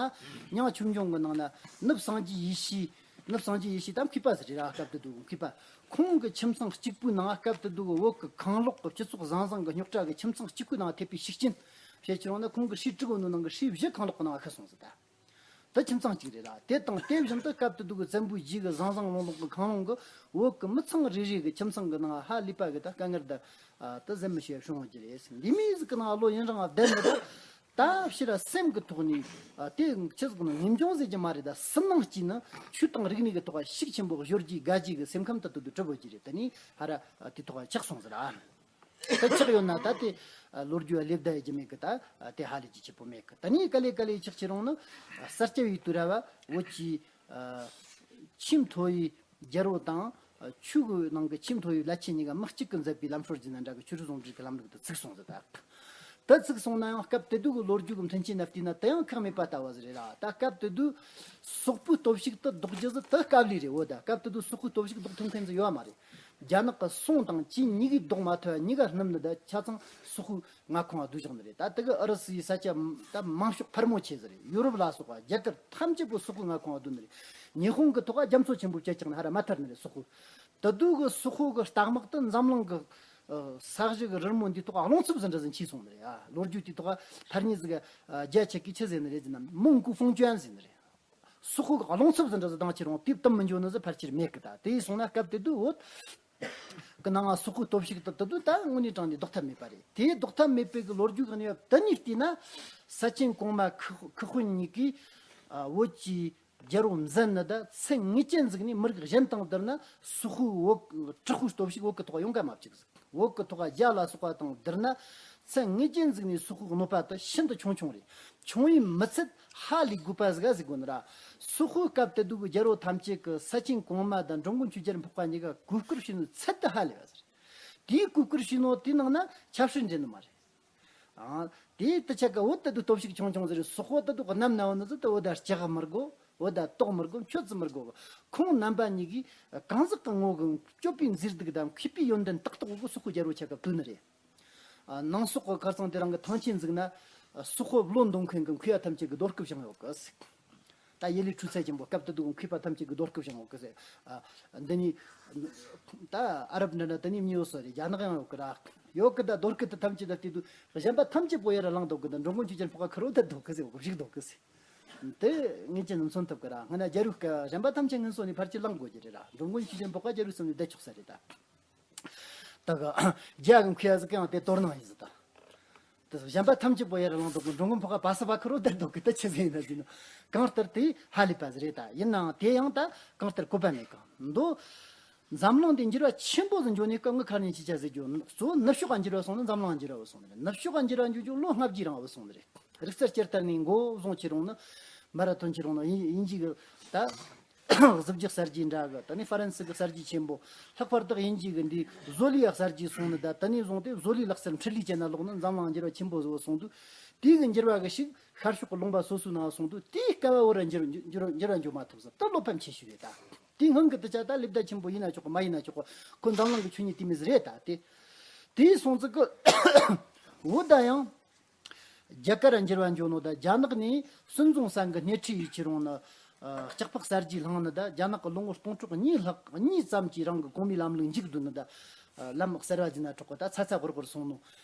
ཉང་ཆོས་འབྱུང་གི་ནང་ན་ནུབ་སངས་རྒྱས་ཡེ་ཤེས། ནུབ་སངས་རྒྱས་ཡེ་ཤེས་ད་མཁས་པ་ཟིག་རེད་ར། སྐབས་དེ་དུས་མཁས་པ། ཁོང་གི་ཁྱིམ་ཚང་གཅིག་པུའི་ནང་སྐབས་དེ་དུས་བོད་ཀྱི་གང་ལོག་གི་སྤྱི་ཚོགས་བཟང་བཟང་གི་རྙོག་དྲ་གི་ཁྱིམ་ཚང་གཅིག་པུའི་ནང་ཐེབས་པའི་ཤུགས་རྐྱེན་བཤད་ཀྱི་རུང་ན། ཁོང་གི་ཧྲིལ་དྲུག་གི་ནང་གི་ཧྲིལ་བཞི་གང་ལོག་གི་ནང་ཁུར་སོང་ཟིག་ད། དེ་ཁྱིམ་ཚང་གཅིག་རེད་ར། དེ་དང་དེ་བཞིན་དུ་སྐབས་དེ་དུས་ཀྱི་བཙན་པོའི་རྗེས་ཀྱི་བཟང་བཟང་ལོང་ལོང་གི་གང་ལོང་གི་བོད་ཀྱི་མི་ཚང་རེ་རེ་གི་ཁྱིམ་ཚང་གི་ནང་ཧ་ལས་པ་གི་ད་དཀའ་ངལ་ད། ཨ། ད་ཟད་མི་ཤེས་བྱུང་བ་ཅི་རེད་ཟེར། འདི་མི་ཟིག་གི་ནང་ལོ་ཡུན་རིང་བསྡད་ནི་ད། ད་ཕྱིར་སེམས་ཀྱི་ཐོག་ནས། ཨ། དེ་ཆི་ཟིག་ནི་ངེས་འབྱུང་ཟེར་གྱི་མ་རེད། ད་སུན་སྣང་སྐྱེས་ནི་ཆོས་དང་རིག་གནས་ཀྱི་ཐོག་ཤུགས་ཆེན་པོ་གཞོལ་རྒྱུའི་དགའ་རྒྱུ་གི་སེམས་ཁམས་ད་དུ་དུ་གྲུབ་བོ་ཅི་རེད། དེ་ནས་ཧ་ར་དེ་ཐོག་ཆགས་སོང་ཟེར་ཨ། ད་ཆགས་ཡོད་ན་ད་དེ་ལོ་རྒྱུས་ལ་ལེབ་ད་ཡི་རྒྱུ་མེད་གི། ད་དེ་ཧ་ལས་རྒྱུ་ཆེ་པོ་མེད་གི། ད་ནི་ག་ལེ་ག་ལེ་ཆགས་ཆེ་རུང་ནི་ས་སྐྱ་པའི་དུས་རབས་བོད་ཀྱི་ཆེས་མཐོ་བའི་རྒྱལ་པོ་དང་ཆོས་གི་ནང་གི་ཆེས་མཐོ་བའི་བླ་ཆེན་གཉིས་ཀ་མི་གཅིག་གིས་མཛད་པའི་ལམ་སྲོལ་རྒྱུད་ནང་འདྲ་གི་ཆོས་རིག་ཟུང་འབྲེལ་གྱི་ལམ་ལུགས་དེ་ཚུགས་སོང་ཟེར་ད། ད་ཚུགས་སོང་ན་ཡང་སྐབས་དེ་དུས་ཀྱི་ལོ་རྒྱུས་ཀྱི་མཐུན་རྐྱེན་ན་བལྟས་ན་དེ་ཡང་ཁག་མེད་པ་ལྟ་བུ་ཟིག་རེད་ར། ད་སྐབས་དེ་དུས་སོག་པོའི་སྟོབས་ཤུགས་དེ་ལྡོག་རྒྱུ་ཟིག་དེ་དཀའ་ལས་རེད། འོ་ད་སྐབས་དེ་དུས་སོག་པོའི་སྟོབས་ཤུགས་ལྡོག་ཐུབ་མཁན་ཟིག་ཡོད་མ་རེད། རྒྱ་ནག་གི་སུང་དང་ཅིན་གཉིས་ཀས་ལྡོག་མ་ཐུབ་པ་གཉིས་ཀ་བསྣུབས་ནི་ད་ཆ་ཚང་སོག་པོའི་མངའ་ཁོངས་བསྡུས་བཞག་ནི་རེད། ད་དེ་གི་ཨུ་རུ་སུའི་ས་ཆ་ད་མང་ཤོས་ཕལ་མོ་ཆེ་ཟིག་རེད། ཡུ་རོབ་ལ་སོགས་པ་རྒྱ་གར་ཐམས་ཅད་པོ་སོག་པོའི་མངའ་ཁོངས་བསྡུས་ནི་རེད། ཉི་ཧོང་གི་ཐོག་རྒྱ་མཚོ་ཆེན་པོ་བཅད་ཀྱང་ཧ་ར་མ་ཐར་ནི་རེད། སོག་པོ་དེ་དུས་ཀྱི་སོག་པོ་གི་རྟ་དམག་དེ་འཛམ་གླིང་གི་ས་གཞི་གི་རི་མོ་འདིའི་ཐོག་རླུང་འཚུབ་ཟིག་འདྲ་ཟིག་མཆེད་སོང་ནི་རེད། ཨ། ལོ་རྒྱུས་དེའི་ཐོག་ཐ་སྙད་ཟིག་རྒྱ་ཆེ་གིས་ཆི་ཟེར་ནི་རེད་ཟེར་ན། 蒙古风卷 ཟེར་ནི་རེད། སོག་པོ་གི་རླུང་འཚུབ་ཟིག་འདྲ་ཟིག་ལྡང་ཁྱེར་རུང་དེ་དེ་མི་འགྱོ་ནི་ཟིག་ཕལ་ཆེར་མེད་གི། ད་དེ་ཡིན་སོང་ན་སྐབས་དེ་དུས་བོད་གི་ནང་སོག་པོའི་སྟོབས་ཤུགས་དེ་དེ་དུས་ད་དངོས་གནས་དྲང་གནས་ལྡོག་ཐབས་མེད་པ་རེད། དེ་ལྡོག་ཐབས་མེད་པའི་གི་ལོ་རྒྱུས་གི་གནས་བབ་དེ་ནས་བལྟས་ན། ས་ཆེན་གོང་མ་ཁུ་ཁུ་དཔོན་གཉིས་ཀྱིས། ཨ། བོད་ཀྱི་རྒྱལ་པོ་མཛད་ནི་ད་ཚད་ངེས་ཅན་ཟིག་ནས་མི་རིགས་གཞན་དང་བསྡུར་ན་སོག་པོའི་བོད་དྲག་པོའི་སྟོབས་ཤུགས་བོད་གི་ཐོག་ཡོང་ག་མ་བཅུག་ཟིག་བོད་གི་ཐོག་རྒྱ་ལ་སོགས་པ་དང་བསྡུར་ན་ཚད་ངེས་ཅན་ཟིག་ནས་སོག་པོའི་གནོད་པ་དེ་ཤིན་ཏུ་ཆུང་ཆུང་རེད། ཆུང་བའི་མི་ཚད་ཧ་ལས་དགོས་པ་ཟིག་ག་ཟེར་དགོས་ནི་ར། སོག་པོའི་སྐབས་དེ་དུས་ཀྱི་རྒྱལ་པོ་ཐམས་ཅད་ཀྱིས་ས་ཆེན་གོང་མ་དང་འགྲོ་མགོན་ཆོས་རྒྱལ་འཕགས་པ་གཉིས་ཀ་གུས་བཀུར་བྱས་ནོ་ཚད་དེ་ཧ་ལས་པ་ཟིག་རེད། དེའི་གུས་བཀུར་བྱས་ནོ་དེའི་ནང་ན་ཆབ་སྲིད་འདྲེས་ནི་མ་རེད། ཨང་། དེའི་དུས་ཆ་ག་བོད་དེ་དུས་སྟོབས་ཤུགས་ཆུང་ཆུང་ཟིག་རེད། སོག་པོ་དེ་དུས་གནམ་ན་བ་ནི་ཟིག་དེ་བོད་ད་ལྕགས་མི་དགོས། བོད་ད་ཏོག་མི་དགོས། མཆོད་ཙི་མི་དགོས། ཁོང་རྣམ་པ་གཉིས་ཀྱིས་གང་ཟག་གི་ངོ་གི་སྤྱོད་པའི་མཛེས་སྡུག་དང་མཁས་པའི་ཡོན་ཏན་ཏག་ཏག་གི་སོག་པོའི་རྒྱལ་པོ་ཆ་ག་བསྟོད་ནི་རེད། ཨ། ནང་སོག་གི་ཁར་སང་དེ་རིང་གི་ཐང་ཆེན་ཟིག་ན་སོག་པོ་བློ་འདོན་མཁན་གི་མཁས་པ་ཐམས་ཅད་ཀྱིས་རྡོ་སྐུ་བཞེངས་ཡོད་གི་ཟེར། ད་ཡེ་ལི་ཁྲུས་ཚལ་ཆེན་པོ་སྐབས་དེ་དུས་མཁས་པ་ཐམས་ཅད་ཀྱིས་རྡོ་སྐུ་བཞེངས་ཡོད་གི་ཟེར། ཨ། འདི་ནི་ད་ཨ་རབ་འདྲ་འདྲ་དེ་ནི་མྱི་ཡོད་ས་རེད། རྒྱ་ནག་ཡང་ཡོད་གི་ར། ཡོད་གི། ད་རྡོ་སྐུ་དེ་ཐམས་ཅད་ད་བལྟས་དུས་གཞན་པ་ཐམས་ཅད་པོ་ཡར་ལངས་འདུག་གི། ད་འགྲོ་མགོན་ཆོས་རྒྱལ་འཕགས་པ་ཁེར་བོ་ད་འདུག་གི་ཟེར། བཞུགས་འདུག་གི་ཟེར། དེ་ངེས་ཅན་མཚོན་ཐུབ་གི་ར། སྔ་ན་རྒྱལ་པོའི་སྐབས་གཞན་པ་ཐམས་ཅད་ངན་སོང་ནས་ཕལ་ཆེར་ལངས་དགོས་ཀྱི་རེད་ར། འགྲོ་མགོན་ཆོས་རྒྱལ་འཕགས་པ་རྒྱལ་པོའི་སྲིད་ནས་བསྡད་ཆོག་ས་རེད་ད། ད་ག་རྒྱ་གི་མཁས་པ་ཟིག་གིས་ཡང་དེ་དོར་སྣང་ཡིན་ཟིག་ད། དེ་གཞན་པ་ཐམས་ཅད་པོ་ཡར་ལངས་འདུག་གི། འགྲོ་མགོན་འཕགས་པ་སུ་བ་ཁུ་རོ་དེར་འདུག་གི། དེ་ཆི་ཟིག་ཡིན་ན་ཟེར་ན། གང་ལྟར་དེ་ཧ་ལས་པ་ཟིག་རེད་ད། ཡིན་ནའང་དེ་ཡང་ད་གང་ལྟར་བཀོད་པ་མེད་གི། མདོ་འཛམ་གླིང་འདི་འགྱུར་བ་ཆེན་པོ་ཟིག་འགྱོ་ནས་སྐབས་ངི་ཁ་ནས་ཅི་བྱ་ཟེར་རྒྱུ། གཙོ་བོ་ནུབ་ཕྱོགས་ཀ་འགྱུར་བ་སོང་ནི། འཛམ་གླིང་འགྱུར་བ་སོང་ནི་རེད། ནུབ་ཕྱོགས་ཀ་འགྱུར་བ་འགྱོ་རྒྱུ་ལོ་ལྔ་བརྒྱའི་རིང་བ་སོང་ནི་རེད། རིག་རྩལ་སྤྱིར་བལྟས་ནས་མགོ་བཟུང་ཁྱེར་ཡོང་ནི། མ་ར་ཐོན་ཁྱེར་ཡོང་ནི། དབྱིན་ཇི་གི་ད་གཟི་བརྗིད་གསར་བརྗེ་འདྲ་གི། ད་ནི་ཧྥ་རན་སི་གི་གསར་བརྗེ་ཆེན་པོ། ལྷག་པར་དུ་དབྱིན་ཇི་གི་འདི་བཟོ་ལས་ཡ་གསར་བརྗེ་སོང་ནི། ད་དེ་ནས་བཟུང་སྟེ་བཟོ་ལས་ལག་རྩལ་འཕྲུལ་ལས་ཅན་ན་ལོག་ནི། འཛམ་གླིང་འགྱུར་བ་ཆེན་པོ་བཟོ་སོང་དུས། དེ་གི་འགྱུར་བ་གི་ཤུགས་ཤར་ཕྱོགས་གི་ལུང་པ་སོ་སོའི་ནང་སོང་དུས། དེའི་སྐབས་བོ་ར་འགྱུར་འགྱུར་འགྱུར་བ་འགྱོ་མ་ཐུབ་ཟེར། ད་བློ་ཕམ་ཆེ་ཤོས་རེད་ད། དེའི་སྔོན་གི་དུ་ཆ་ད་ལེབ་ད་ཆེན་པོ་ཡིན་ན་ཆོག་གི། མ་ཡིན་ན་ཆོག་གི། ཁོ་འཛམ་གླིང་གི་ཆོས་ཉིད་དེ་མོ་ཟིག་རེད་ད། དེ་དེའི་སོང་ཙི་གི་བོད་ད་ཡང་རྒྱ་གར་འགྱུར་བ་འགྱོ་ནོ་ད། རྒྱ་ནག་ནས་སུན་ཙུང་ས་གི་སྣེ་ཁྲིད་ཡིས་ཁྱེར་ཡོང་ནི། ཨ། ལྕགས་ཕག་གསར་བརྗེ་བསླངས་ནི་ད། རྒྱ་ནག་གི་ལོ་ངོ་སྟོང་ཕྲག་གཉིས་ལྷག་གཉིས་ཙམ་གྱི་རིང་གི་གོང་མའི་ལམ་ལུགས་འཇིག་བསྡུས་ནི་ད། ཨ། ལམ་གསར་བ་ཟིན་ན་གྲོགས་གི་ད་ཚ་ཚ་འུར་འུར་སོང་ནོ།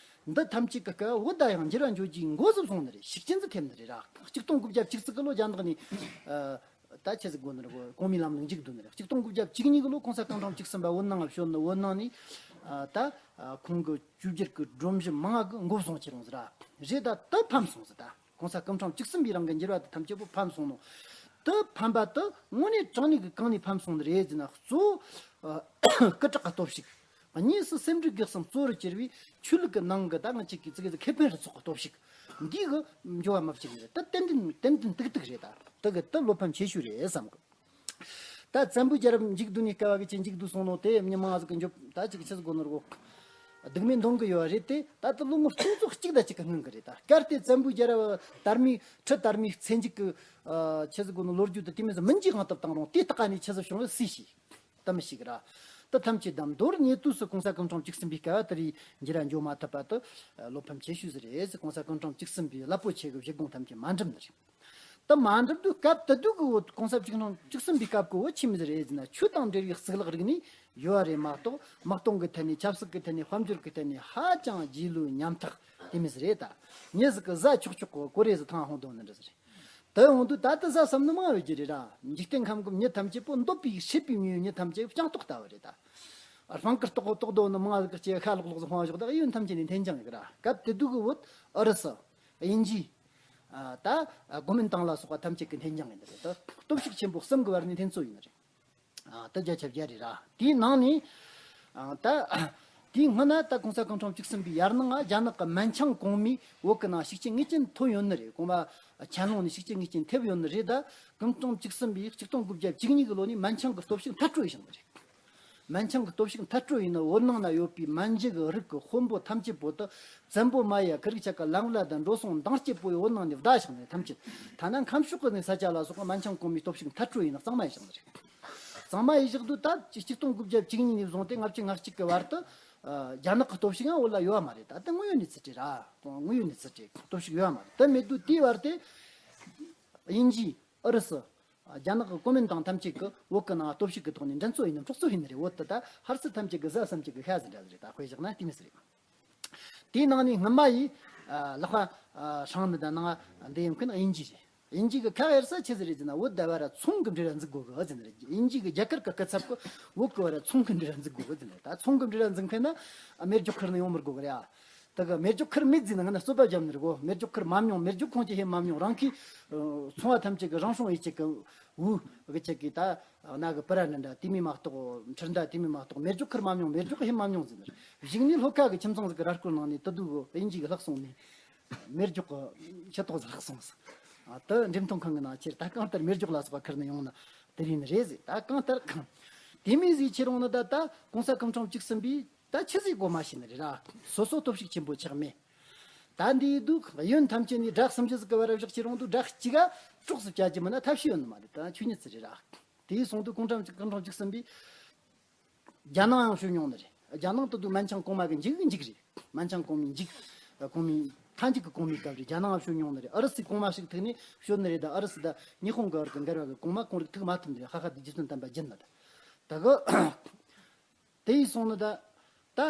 འདི་ཐམས་ཅད་ཀྱི་སྐབས་བོད་ད་ཡང་འགྱུར་བ་འགྱོ་རྒྱུའི་འགོ་ཟིག་སོང་ནི་རེད། ཤུགས་རྐྱེན་ཟིག་ཐེབས་ནི་རེད་ར། ཆིག་སྟོང་དགུ་བརྒྱ་བཅུ་གཅིག་གི་ལོ་རྒྱ་ནག་ནས། ཨ། ད་ཆི་ཟིག་དགོས་ནི་རེད་གོ། གོང་མའི་ལམ་ལུགས་འཇིག་བསྡུས་ནི་རེད། ཆིག་སྟོང་དགུ་བརྒྱ་བཅུ་གཉིས་གི་ལོ་གོང་ས་སྐུ་ཕྲེང་བཅུ་གསུམ་པ་བོད་ནང་ང་བྱོན་ནི། བོད་ནང་ནས། ཨ། ད། ཨ། ཁོང་གི་བཅོས་བསྒྱུར་གི་སྒྲོམ་གཞི་མང་ང་གི་འགོ་བཟུང་ཁྱེར་ཡོང་ཟེར་ར། རེད་ད། དེ་ཕམ་སོང་ཟེར་ད། གོང་ས་སྐུ་ཕྲེང་བཅུ་གསུམ་པའི་རིང་གི་འགྱུར་བ་དེ་ཐམས་ཅད་པོ་ཕམ་སོང་ནོ། དེ་ཕམ་པ་དེ་དངོས་གནས་དྲང་གནས་ཀྱི་གང་ནས་ཕམ་སོང་ནི་རེད་ཟེར་ན། གཙོ་བོ། ཨ། སྐུ་དྲག་གི་སྟོབས་ཤུགས། གཉིས་སུ་སེམས་འགྲོས་གེགས་སམ་གཙོ་བོར་གྱུར་བའི་ཆོས་ལུགས་ཀྱི་ནང་གི་ད་ང་ཅིག་གི་ཙི་གེ་ཙི་ཁེ་ཕན་རུ་ཚོགས་ཀྱི་སྟོབས་ཤུགས་འདི་གི་འགྱུར་བ་མ་བྱུང་ནི་རེད། ད་ཏན་ཏན་ཏན་ཏན་ཏིག་ཏིག་རེད། ད་དེ་གི་དེ་བློ་ཕམ་ཆེ་ཤོས་རེད་བསམ་གི། ད་བཙན་པོའི་རྒྱལ་རབས་འཇིག་བསྡུས་ནས་སྐབས་བ་གི་ཅི་འཇིག་བསྡུས་སོང་ནོ་དེ་མྱི་མང་ཟིག་གི་འཇོབ་ད་ཅིག་ཆི་ཟིག་གོ་ནོར་གོ། སྡུག་མེད་འདོང་གི་ཡོད་རེད་དེ། ད་ལྟ་ལོ་ངོ་སྟོང་ཚོ་གཅིག་དང་གཅིག་གི་སྔོན་གི་རེད། ད་གལ་ཏེ་བཙན་པོའི་རྒྱལ་རབས་དར་མའི་ཁྲི་དར་མའི་ཚེ་མཇུག་གི། ཨ། ཆི་ཟིག་གོ་ནོ་ལོ་རྒྱུས་དེ་དེ་མིན་ཟིག་མིན་གྱི་གང་ཐུབ་བཏང་རུང་། དེ་ལྟ་ག་ནས་ཆི་ཟིག་བྱུང་བ་སུས་ཤེས། ད་མི་ཤེས་གི་ར། ད་ཐམས་ཅད་དམ་མདོར་ཉེ་དུས་སུ་གོང་ས་སྐུ་ཕྲེང་བཅུ་གསུམ་པའི་སྐབས་དེ་རིང་འགྱུར་བ་འགྱོ་མ་ཐུབ་པ་དེ་བློ་ཕམ་ཆེ་ཤོས་ཟིག་རེད་ཟེར། གོང་ས་སྐུ་ཕྲེང་བཅུ་གསུམ་པའི་རླབས་པོ་ཆེ་གི་བཞེད་དགོངས་ཐམས་ཅད་མ་འགྲུབ་ནི་རེད། ད་མ་འགྲུབ་དུས་སྐབས་དེ་དུས་ཀྱི་བོད་གོང་ས་བཅུ་གསུམ་བཅུ་གསུམ་པའི་སྐབས་ཀྱི་བོད་ཆི་མོ་ཟིག་རེད་ཟེར་ན། ཆོས་དང་འབྲེལ་བའི་གཙུག་ལག་རིག་གནས་ཡོད་རེད་མ་གཏོགས། དམག་དོན་གྱི་ཐད་ནས། ཆབ་སྲིད་ཀྱི་ཐད་ནས། དཔལ་འབྱོར་གྱི་ཐད་ནས་ཧ་ཅང་རྗེས་ལུས་ཉམ་ཐག་དེ་མོ་ཟིག་རེད། ད་མྱི་ཟིག་གི་བཟའ་ཆོག་ཆོག་གི་གོ་རེ་ཟིག་ཐང་ཧོང་དོན་ནི་འདྲ་ཟིག་རེད། དེ་ཡོང་དུས་ད་ལྟ་བཟའ་བསམ་ནི་མང་བའི་རྒྱུ་རེད་ར། འཇིག་རྟེན་ཁམས་ཀྱི་མྱི་ཐམས་ཅད་པོ་འདོད་པའི་སྲིད་པའི་མྱོས་མྱི་ཐམས་ཅད་སྤྱང་ལྟོགས་ལྟ་བུ་རེད་ད། ཨ། སྤང་ཀི་ལྟོགས་ལྟོགས་དོ་ནི་མང་ཟིག་གི་ཅེ་ཤ་ལོག་ལོག་ཟིག་ཧོང་བཞག་ད་ཡོན་ཐམས་ཅད་ནས་འཐེན་ཅང་གི་ར། སྐབས་དེ་དུས་ཀྱི་བོད་ཨུ་རུ་སུ། དབྱིན་ཇི། ཨ། ད། ཨ། གོ་མིན་ཏང་ལ་སོགས་པ་ཐམས་ཅད་ཀྱི་འཐེན་ཅང་ཡིན་ནི་རེད། ད་སྟོབས་ཤུགས་ཆེན་པོ་གསུམ་གྱི་བར་ནས་འཐེན་རྩོད་ཡིན་ནི་རེད། ཨ། ད་བརྒྱ་ཆ་བརྒྱ་རེད་ར། དེའི་ནང་ནས། ཨ། ད་དེའི་སྔོན་ན་ད་གོང་ས་སྐུ་ཕྲེང་བཅུ་གསུམ་པའི་ཡར་ནང་ང་རྒྱ་ནག་གི་མན་ཆང་གོང་མའི་བོད་ཀྱི་ནང་ཤུགས་རྐྱེན་ངེས་ཅན་ཐོན་ཡོད་ནི་རེད། གོང་མ་ཆན་ལུང་ནས་ཤུགས་རྐྱེན་ངེས་ཅན་ཐེབས་ཡོད་ནི་རེད། ད་སྐུ་ཕྲེང་བཅུ་གསུམ་པའི་ཆིག་སྟོང་དགུ་བརྒྱ་བཅུ་གཉིས་ཀྱི་ལོ་ནས་མན་ཆང་གི་སྟོབས་ཤུགས་མཐར་སྐྲོད་ཡས་བཞག་ནི་རེད། མན་ཆང་གི་སྟོབས་ཤུགས་མཐར་སྐྲོད་ཡས་ནི་བོད་ནང་ན་ཡོད་པའི་མན་ཇུ་གི་རིགས་ཀྱི་དཔོན་པོ་ཐམས་ཅད་པོ་དེ་བཙན་པོ་མ་ཡ་ཁི་རིག་ཆ་ག་ལང་བླ་དང་འགྲོ་སོང་འདང་སྐྱེ་པོ་ཡི་བོད་ནང་ནས་བདའ་བཞག་ནས། ཐམས་ཅད་ཐ་ན་ཁམས་ཕྱོགས་ཀྱི་ནས་ས་ཆ་ལ་སོགས་པ་མན་ཆང་གོང་མའི་སྟོབས་ཤུགས་མཐར་སྐྲོད་ཡས་ནི་གཙང་མ་ཡས་བཞག་ནི་རེད། གཙང་མ་ཡས་བཞག་དུས་ད་ཆིག་སྟོང་དགུ་བརྒྱ་བཅུ་གཉིས་ནས་བཟུང་སྟེ་ལྔ་བཅུ་ང་གཅིག་གི་བར་དུ། ཨ། རྒྱ་ནག་གི་སྟོབས་ཤུགས་ཡང་བོད་ལ་ཡོད་པ་མ་རེད། ད་དེ་དངོས་ཡོད་གནས་ཚུལ་རེད་ར། དངོས་ཡོད་གནས་ཚུལ་རེད། སྟོབས་ཤུགས་ཡོད་པ་མ་རེད། དེ་མེད་དུས་དེའི་བར་དེ་དབྱིན་ཇི། ཨུ་རུ་སུ། རྒྱ་ནག་གི་གོ་མིན་ཏང་ཐམས་ཅད་ཀྱིས་བོད་ཀྱི་ནང་སྟོབས་ཤུགས་ཀྱི་ཐོག་ནས་འགྲན་རྩོད་ཡས་ནི་འཕྲོག་རྩོད་ཡས་ནི་རེད། བོད་དེ་ད་ཧར་སི་ཐམས་ཅད་ཀྱི་བཟའ་བསམ་གྱི་གི་ཤ་ཟིག་འདྲ་ཟིག་རེད། ད་དཔེ་བཞག་ན་དེ་མོ་ཟིག་རེད། དེའི་ནང་ནས་སྔོན་མ་ཡི། ཨ། ལག་པ། ཨ། ཧྲང་ནི་ད་ནང་འདི་ཡོང་མཁན་དབྱིན་ཇི་རེད། དབྱིན་ཇི་གི་ཁ་ཡར་ས་ཆི་ཟིག་རེད་ཟེར་ན། བོད་ད་བར་ཚོང་གི་འབྲེལ་བ་འཛུགས་དགོས་གི་ཟེར་ནི་རེད། དབྱིན་ཇི་གི་རྒྱ་གར་གི་སྐུ་ཚབ་ཀྱིས་བོད་ཀྱི་བར་ཚོང་གི་འབྲེལ་བ་འཛུགས་དགོས་གི་ཟེར་ནི་རེད། ད་ཚོང་གི་འབྲེལ་བ་འཛུགས་མཁན་ན་མེ་སྒྱོགས་ཁུར་ནི་ཡོང་མི་དགོས་གི་རེད་ཨ། ད་གི་མེ་སྒྱོགས་ཁུར་མེད་ཟེར་ན་ང་ན་རྩོད་པ་བརྒྱབ་ནི་རེད་གོ། མེ་སྒྱོགས་ཁུར་མ་མྱོང་། མེ་སྒྱོགས་ཁོང་ཅི་ཧེ་མ་མྱོང་། རང་གི། ཨ། ཚོང་བ་ཐམས་ཅད་ཀྱི་རང་བྱུང་ཡིད་ཀྱི་བུ་གི་ཅིག་གིས་ད་རྣ་གི་པུ་ར་འདྲ་འདྲ་དེ་མོ་མ་གཏོགས། འཕྲུལ་མདའ་དེ་མོ་མ་གཏོགས་མེ་སྒྱོགས་ཁུར་མ་མྱོང་། མེ་སྒྱོགས་ཧེ་མ་མྱོང་ཟེར་ནི་རེད། གཞུག་ནས་ལྷོ་ཁ་གི་ཁྱིམ་ཚང་ཟིག་གི་ར་སྐོར་ནང་ནས་དེ་དུས་གི་དབྱིན་ཇི་གི་ལྷག་སོང་ནས་མེ་སྒྱོགས་གི་ཤ་ཏོག་ཟིག་ལྷག་སོང་ཟིག། ཨ། དེ་འགྲེམས་སྟོན་ཁང་གི་ནང་ཁྱེར། ད་གང་ལྟར་མེ་སྒྱོགས་ལ་སོགས་པ་ཁུར་ནི་ཡོང་ནི་དེ་རེད་ནི་རེད་ཟེར། ད་གང་ལྟར་གང་དེ་མོ་ཟིག་ཁྱེར་ཡོང་ནི་ད་ད་གོང་ས་སྐུ་ཕྲེང་བཅུ་གསུམ་པས། ད་ཆི་ཟིག་གོ་མ་ཤེས་ནི་རེད་ར། སོ་སོ་སྟོབས་ཤུགས་ཆེན་པོ་ཆགས་མེད། ད་འདིའི་དུས་གཡོན་ཐམས་ཅད་ནས་དགྲ་སུམ་ཅུ་ཟིག་གི་བར་བཞག་ཁྱེར་ཡོང་དུས། དགྲ་གཅིག་ག་གྲོགས་སུ་བྱ་རྒྱུ་མིན་ན་ཐབས་ཤེས་ཡོད་ནི་མ་རེད། ད་ཆོས་ཉིད་ཅིག་རེད་ར། དེ་སོང་དུས་གོང་ས་སྐུ་ཕྲེང་བཅུ་གསུམ་པས་རྒྱ་ནང་ཡང་བྱོན་མྱོང་ནི་རེད། རྒྱ་ནང་དུ་དུས་མན་ཆང་གོང་མ་གི་འཇིག་གི་འཇིག་རེད། མན་ཆང་གོང་མའི་འཇིག། གོང་མའི་མཐའ་མཇུག་གི་གོང་མའི་སྐབས་རེད། རྒྱ་ནང་ཡང་བྱོན་མྱོང་ནི་རེད། ཨུ་རུ་སུའི་གོང་མ་ཞིག་ཐུག་ནས་བྱོན་ནི་རེད། ད་ཨུ་རུ་སུ་ད་ཉི་ཧོང་གི་བར་གི་འགལ་བ་གི་གོང་མ་ཁོང་རིགས་ཐུག་མ་ཐུབ་ནི་རེད། ཧ་ཧ་དེ་རྗེ་བཙུན་དམ་པ་བརྒྱུད་ནི་ད། ད་གི་དེ་ཡིས་སོང་ནི་ད། ད་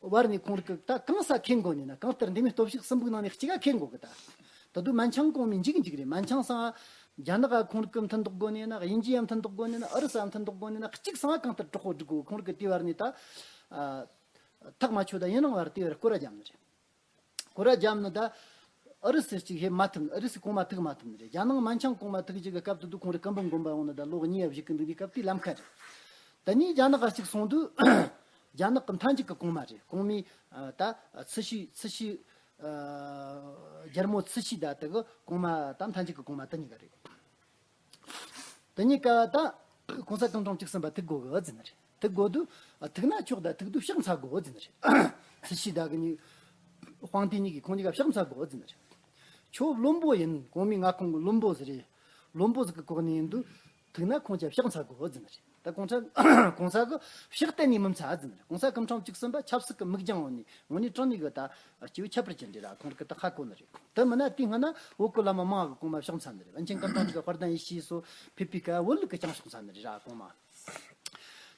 བར་ནས་ཁོང་རིགས་ཀྱིས་ད་གང་ས་ཁེངས་དགོས་ནས་ན། གང་ལྟར་འདི་མོ་སྟོབས་ཤུགས་གསུམ་པོའི་ནང་ནས་གཅིག་ག་ཁེངས་དགོས་གི། ད་ད་དུང་མན་ཆང་གོང་མའི་འཇིག་འཇིག་རེད། མན་ཆང་སང་རྒྱ་ནག་ག་ཁོང་རིགས་ཀྱིས་མཐུན་འདོགས་དགོས་ནས་ན། དབྱིན་ཇི་ཡ་མཐུན་འདོགས་དགོས་ནས་ན། ཨུ་རུ་སུ་ཡ་མཐུན་འདོགས་དགོས་ནས་ན། གཅིག་སང་གང་ལྟར་གྲོགས་པོ་སྒྲིག་དགོས། ཁོང་རིགས་ཀྱིས་དེ་བར་ནས་ད། ཨ། ཐག་མ་ཆོད། ད་ཡུན་རིང་བར་དེ་བར་སྐོར་ར་རྒྱབ་ནི་རེད། སྐོར་ར་རྒྱབ་ནི་ད། ཨུ་རུ་སུ་གཅིག་ཧེ་མ་ཐུབ་ནི། ཨུ་རུ་སུ་གོང་མ་ཐུག་མ་ཐུབ་ནི་རེད། རྒྱ་ནག་མན་ཆང་གོང་མ་ཐུག་རྒྱུ་གི་སྐབས་དེ་དུས་ཁོང་རང་སྐུ་འབུམ་དགོན་པ་ཡོང་ནི་ད་ལོ་གཉིས་ཡ་བཞུགས་གི་འདུག་ནི་སྐབས་དེའི་ལམ་ཁ་རེད། དེ་ནས་རྒྱ་ནག་ག་གཅིག་སོང་དུས། རྒྱ་ནག་གི་མཐའ་མཇུག་གི་གོང་མ་རེད། གོང་མའི་ཨ་ད་ཚུ་ཤི་ཚུ་ཤི་ཨ་རྒྱལ་མོ་ཚུ་ཤི་ད་དེ་གི་གོང་མ་ད་མཐའ་མཇུག་གི་གོང་མ་དེ་གཉིས་ཀ་རེད། དེ་གཉིས་ཀ་ད་༸གོང་ས་སྐུ་ཕྲེང་བཅུ་གསུམ་པ་ཐུག་དགོས་གི་ཟེར་ནི་རེད། ཐུག་དགོས་དུས་ཨ་ཐུག་ན་ཆོག་ད་ཐུག་དུས་ཕྱག་འཚལ་དགོས་ཟེར་ནི་རེད། ཚུ་ཤི་ད་གི་གཉིས་དཔང་འདི་གཉིས་ཀྱིས་ཁོང་གཉིས་ཀ་ཕྱག་འཚལ་དགོས་ཟེར་ནི་རེད། ཁྱོད་བློན་པོ་ཡིན། གོང་མའི་མངའ་ཁོངས་ཀྱི་བློན་པོ་ཟིག་རེད། བློན་པོ་ཟིག་གི་གོ་གནས་ཡིན་དུས། ཐུག་ན་ཁོང་ཅག་ཕྱག་འཚལ་དགོས་ཟེར་ནི་རེད། ད་གོང་ས་གོང་ས་གི་ཕྱག་གཏན་ནས་མི་འཚལ་ཟེར་ནི་རེད།༸གོང་ས་སྐུ་ཕྲེང་བཅུ་གསུམ་པ་ཆབ་སྲིད་ཀྱི་མིག་རྒྱང་འོག་ནས་དངོས་གནས་དྲང་གནས་གི་ད་སྐྱེས་བུ་ཁྱད་པར་ཅན་རེད་ར། ཁོང་རང་གི་ད་ཧ་གོ་ནི་རེད། དེ་མིན་ན་དེའི་སྔ་ན་བོད་ཀྱི་བླ་མ་མང་བ་གི་གོང་མ་ཕྱག་འཚལ་ནི་རེད། པཎ་ཆེན་ཀུན་སྤྲང་གི་དཔལ་ལྡན་ཡེ་ཤེས་སོགས་ཕེབས་པའི་སྐབས་བོད་ལུགས་ཀྱི་ཅང་ཕྱག་འཚལ་ནི་རེད་ར་གོང་མ།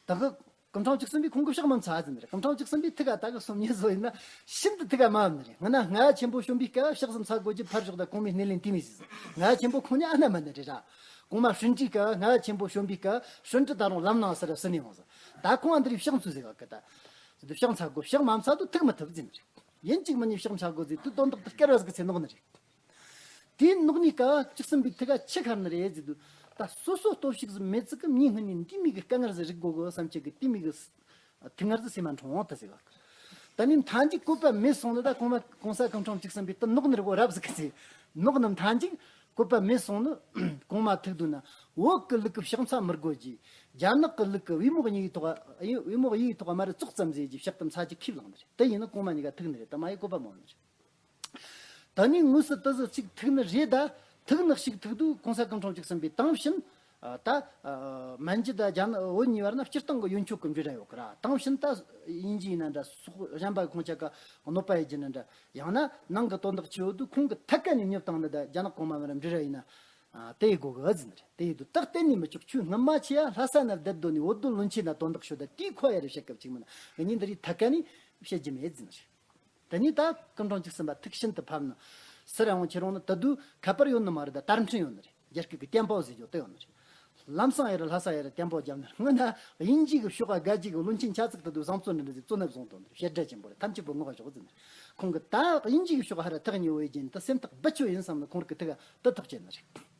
ད་གི་སྐུ་ཕྲེང་བཅུ་གསུམ་པས་ཁོང་གི་ཕྱག་མ་འཚལ་ཟེར་ནི་རེད། སྐུ་ཕྲེང་བཅུ་གསུམ་པའི་ཐུགས་ཀ་ད་གི་སོམ་ཉི་བཟོ་ཡིན་ན་ཤིན་ཏུ་ཐུགས་ཀ་མ་བབ་ནི་རེད། སྔ་ན་རྔ་ཡབ་ཆེན་པོ་བྱོན་པའི་སྐབས་ཕྱག་ཙམ་འཚལ་དགོས་ཀྱི་ཕར་ཞོག་ད་གོང་མའི་སྣེ་ལེན་དེ་མི་ཟིག་ཟེར། རྔ་ཡབ་ཆེན་པོ་ཁོང་ཉིད་ཨ་ན་མ་ནི་རེད་ར། གོང་མ་སྤྲིན་བྲིས་སྐབས་རྔ་ཡབ་ཆེན་པོ་བྱོན་པའི་སྐབས་སྤྲིན་བྲིས་ད་རུང་ལམ་ནང་སར་བསུ་ནས་འོང་ཟེར། ད་ཁོང་ཨ་འདི་རིགས་ཕྱག་འཚལ་ཟེར་ག་གི་ད། ཕྱག་འཚལ་དགོས། ཕྱག་མ་འཚལ་དུས་ཐུག་མི་ཐུབ་ཟེར་ནི་རེད། ཡིན་གཅིག་མིན་གཉིས་ཕྱག་འཚལ་དགོས་ཟེར་དུས་དོན་དག་ཏུ་སྐལ་བ་ཟིག་གི་ཚེ་ནོག་ནི་རེད། དེའི་ནོག་ནི་ཀ་བཅུ་གསུམ་པའི་ཐུགས་ཀ་ཆི་ཁར་ནི་རེད་ཟེར་དུས། ད་སོ་སོ་སྟོབས་ཤུགས་ཟིག་མེད་ཚིག་གི་མྱི་སྔུན་ནས་འདི་མི་གི་དཀའ་ངལ་ཟིག་རིག་དགོས་གི་བསམ་ཆེད་གི་དེ་མི་གི་ཐུགས་ངར་ཟིག་སེམས་མ་འཁྲུངས་འོང་ད་ཟེར་བ། ད་ནི་མཐའ་མཇུག་བཀོད་པ་མེད་སོང་ནི་ད་གོང་མ་གོང་ས་སྐུ་ཕྲེང་བཅུ་གསུམ་པའི་ད་ནོག་ནི་རི་བོ་རབ་ཟིག་གི་ཚེ། ནོག་ནི་མཐའ་མཇུག་བཀོད་པ་མེད་སོང་ནི། གོང་མ་ཐུག་དུས་ན་བོད་ཀྱི་ལུགས་ཀྱི་ཕྱག་འཚལ་མི་དགོས་ཀྱི། རྒྱ་ནག་གི་ལུགས་ཀྱི་པུས་མོ་གཉིས་ཐོག་པུས་མོ་གཉིས་ཐོག་མ་རུ་ཙོག་ཙམ་ཟེར་གྱི་ཕྱག་དམ་ཚ་གྱི་ཁས་བླངས་ནི་རེད། དེ་ཡིན་ན་གོང་མ་གཉིས་ཀ་ཐུག་ནི་རེད། ད་མ་ཡི་བཀོད་པ་མོ་ནི་རེད། ད་ནི་དངོས་སུ་དེ་ཟིག་ཅིག་ཐུག་ནི་རེད་ད། ཐུག་ནི་ཞིག་ཐུག་དུས་གོང་ས་སྐུ་ཕྲེང་བཅུ་གསུམ་པའི་དེང་ཕྱིན། ཨ་ད་ཨ་མན་ཇུ་དང་རྒྱ་ནག་བོད་གཉིས་བར་ན་སྤྱིར་བཏང་གི་ཡོན་ཆབ་ཀྱི་འབྲེལ་བ་ཡོད་གི་ར། དེང་ཕྱིན་ད་དབྱིན་ཇི་ཡིན་ན་འདྲ་སོག་གཞན་པ་ཁོང་ཅག་གི་གནོད་པ་ཡེད་རྒྱུ་ན་འདྲ། ཡང་ན་ནང་གི་དོན་དག་ཆེ་བོ་དུས་ཁོང་གི་ཐད་ཀ་ནས་མྱུར་བཏང་ནི་ད་རྒྱ་ནག་གོང་མ་བར་འབྲེལ་བ་ཡིན་ན། ཨ་དེ་ཡི་དགོས་གི་ཨ་ཟིན་རེད། དེ་ཡི་དུས་རྟགས་གཏན་ནས་མི་ཆོག་ཁྱོད་སྔ་མ་ཆེ་ཡ་ལྷ་ས་ན་བསྡད་དོ་ནི་བོད་དོན་བློན་ཆེན་ན་དོན་དག་ཤོད་ད་དེའི་ཁོ་ཡ་རེ་བཤད་སྐབས་ཅིག་མིན་ན་ངས་འདི་རིགས་ཐད་ཀ་ནས་བཤད་རྒྱུ་མེད་ཟིན་རེད། དེ་ནས་ད་སྐུ་ཕྲེང་བཅུ་གསུམ་པ་ཐུགས་ཤིན་ཏུ་ཕམ་ནི། སུ་ར་འོང་ཁྱེད་རང་ནི་དུ་དུ་ཁ་པར་ཡོད་ནི་མ་རེད། ད་དར་འཕྲིན་ཡོད་ནི་རེད། རྒྱ་སྐད་ཀྱི་ཏེན་པའོ་ཟེར་རྒྱུ་དེ་ཡོད་ནི་རེད། ལམ་སང་ཡར་ལྷ་ས་ཡར་ཏེན་པའོ་བརྒྱབ་ནི་སྔོན་ན་དབྱིན་ཇི་གི་ཕྱོགས་ཀ་དགའ་ཇི་གི་བློན་ཆེན་ཆ་ཚིག་དུ་དུ་བཟང་བཙོན་འདྲ་ཟིག་བཙོན་ནས་བཟུང་དོན་དུ་བཤད་སྒྲ་ཆེན་པོ་རེད། ཐམས་ཅད་པོ་ངོ་བ་ཞོག་ཟིན་ནི་རེད། ཁོང་གི་ད་དབྱིན་ཇི་གི་ཕྱོགས་ཧ་ར་ཐག་ཉེ་བོ་ཡི་རྒྱན་དུ་སེམས་ཐག་རྦད་ཆོད་ཡིན་བསམ་ནི་ཁོང་གི་ཐུགས་ཀ་དུ་ཐག་བཅད་ནི་རེད།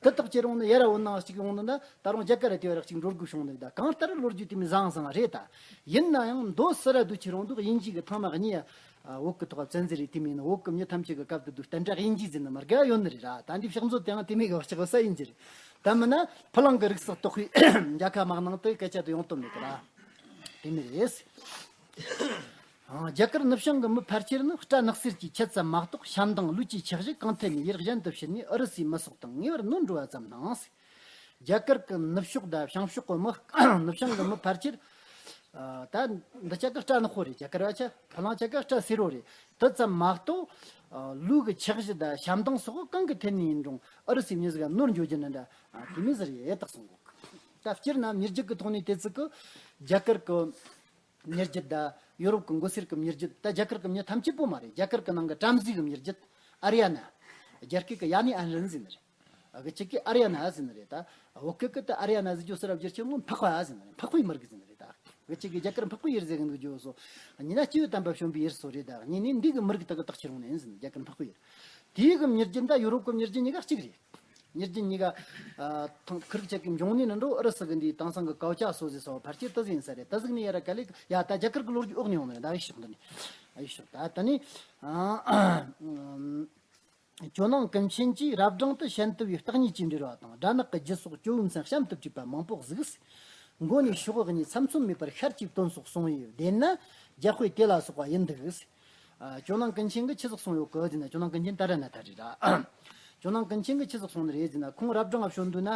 དེ་ཐག་ཁྱེར་འོང་ན་ཡར་འོང་ནང་གཅིག་ཡོང་ནི་ན་ད་རུང་རྒྱ་གར་དེ་བ་རག་གཅིག་འགྲོ་དགོས་བྱུང་ནི་ད། གང་ལྟར་ལོ་རྒྱུས་དེ་མི་བཟང་བཟང་རེད་ད། ཡིན་ན་ཡང་མདོ་སི་ར་དུ་ཁྱེར་འོང་དུ་དབྱིན་ཇི་གི་ཐང་མ་གཉིས་ཡ། བོད་གི་ཐོག་བཙན་འཛུལ་རེད། དེ་མིན་ན་བོད་གི་མྱི་ཐམས་ཅད་གི་སྐབས་དུ་དུ་བསྟན་དགྲ་དབྱིན་ཇི་ཟེར་ནི་མ་དགའ་ཡོད་ནི་རེད་ར། ད་འདི་ཕྱག་མཛོད་དེའང་དེ་མི་གི་བ་ཅག་གི་ས་ཡིན་གྱི་རེད། ད་མིན་ན་ཕ་ལང་གི་རིགས་སུ་གཏོགས་པའི་རྒྱལ་ཁབ་མང་ནང་དུ་སྐད་ཆ་དུ་ཡོང་དོན་མེད་གི་ར། དེ་མི་རེད། ཨང་། རྒྱ་གར་ནུབ་བྱང་གི་མི་ཕལ་ཆེར་ནི་སྐྲ་ནག་སེར་གྱི་ཆེད་ཙམ་མ་གཏོགས་ཞབས་འདང་ལུས་ཀྱི་ཆགས་གཞི་གང་ཐད་ནས་ཡུལ་གཞན་དུ་ཕྱིན་ནས་ཨུ་རུ་སུའི་མི་སོགས་དང་ངེས་པར་ནོར་འགྲོ་བ་ཙམ་སྣང་། རྒྱ་གར་གྱི་ནུབ་ཕྱོགས་དང་བྱང་ཕྱོགས་ཀྱི་མི། ནུབ་བྱང་གི་མི་ཕལ་ཆེར། ཨ་ད་འདི་ཆ་ག་སྐྲ་ནག་པོ་རེད། རྒྱ་གར་བ་ཆ་ཕ་ལང་ཆ་ག་སྐྲ་སེར་པོ་རེད། དེ་ཙམ་མ་གཏོགས། ཨ་ལུས་ཀྱི་ཆགས་གཞི་དང་ཞབས་འདང་སོགས་གང་གི་ཐད་ནས་ཡིན་རུང་ཨུ་རུ་སུའི་མྱི་ཟིག་ག་ནོར་འགྱོ་རྒྱུ་ནི་འདྲ། ཨ་དེ་མི་ཟེར་ཡེ་ད་གསུང་གོ། ད་སྤྱིར་ན་མྱི་རྒྱུད་ཀྱི་ཐོག་ནས་དེ་ཚིག་གི་རྒྱ་གར་གྱི་མྱི་རྒྱུད་དང་ཡོ་རོབ་ཀྱི་མགོ་སེར་གྱི་མྱི་རྒྱུད་ད་རྒྱ་གར་གྱི་མྱི་ཐམས་ཅད་པོ་མ་རེད། རྒྱ་གར་གྱི་ནང་གི་བྲམ་ཟེ་གི་མྱི་རྒྱུད་ཨ་རི་ཡ་ན། རྒྱ་སྐད་ཀྱི་ཡ་ནི་ཨན་རན་ཟེར་ནི་རེད། ཨ་གི་ཅིག་གིས་ཨ་རི་ཡ་ན་ཟེར་ནི་རེད་ད། བོད་སྐད་ཀྱི་ད་ཨ་རི་ཡ་ན་ཟེར་རྒྱུ་སུ་ར་བསྒྱུར་ཆེན་མོ་འཕགས་པ་ཟེར་ནི་རེད། འཕགས་པའི་མི་རིགས་ཟེར་ནི་རེད་ད། ཨ་གི་ཅིག་གིས་རྒྱ་གར་འཕགས་པའི་ཡུལ་ཟེར་གི་འདུག་རྒྱུ་སོ། ཉི་ན་སྐྱེས་བུ་དམ་པ་བྱོན་པའི་ཡུལ་སོ་རེད་ད། ཉི་ནི་འདི་གི་མི་རིགས་དག་གི་དག་ཁྱེར་འོང་ནས་ཟེར་ནི། རྒྱ་གར་འཕགས་པའི་ཡུལ། དེའི་གི་མྱི་རྒྱུད་ད་ཡོ་རོབ་གི་མྱི་རྒྱུད་གཉིས་ཀ་གཅིག་རེད། མྱི་རྒྱུད་གཉིས་ཀ་ཨ་ཐང་ཁུ་རིག་ཆགས་ཀྱི་འབྱུང་གནས་ནི་འགྲོ་ཨུ་རུ་སུ་གི་འདི་དེང་སང་གི་ཀའོ་ཅག་སོ་ཟེར་སོ་ཕལ་ཆེར་ད་ཟིག་ཡིན་ས་རེད། ད་ཟིག་ནི་ཡ་ར་ག་ལེ་ཡ་ད་རྒྱ་གར་གི་ལོ་རྒྱུས་འོག་ནས་ཡོང་ནི་རེད། ད་ཡི་ཤོག་འདི་ནི་ཨ་ཡི་ཤོག་ད་ད་ནི་ཨ། ཇོ་ནང་ཀུན་མཁྱེན་གྱིས་རབ་སྦྲང་དུ་ཤན་ཏི་བའི་བརྟག་གཉིས་ཀྱི་འབྲེལ་བ་དང་སྦྲ་ནག་གི་རྒྱུད་སོགས་ཇོ་བོའི་མཚན་གཤམ་དུ་བྲིས་པ་མང་པོ་གཟིགས། མགོ་ནས་ཤོག་གཉིས་ཚམ་ཚོམ་མེད་པར་ཤར་གྱི་དོན་སོགས་གསུངས་ཡོད། བདེན་ན་རྒྱ་དཔེ་དེ་ལ་སོགས་པ་ཡིན་འདུག། ཨ་ཇོ་ནང་ཀུན་མཁྱེན་གྱིས་ཆི་ཟིག་གསུངས་ཡོད་གི་ཟེར་ན། ཇོ་ནང་ཀུན་མཁྱེན་ད་ར་ན་ད་རེད་ར། ཇོ་ནང་ཀུན་མཁྱེན་གྱིས་ཆི་ཟིག་གསུངས་ནི་རེད་ཟེར་ན། ཁོང་རབ་སྦྲང་ང་བྱོན་དུས་ན་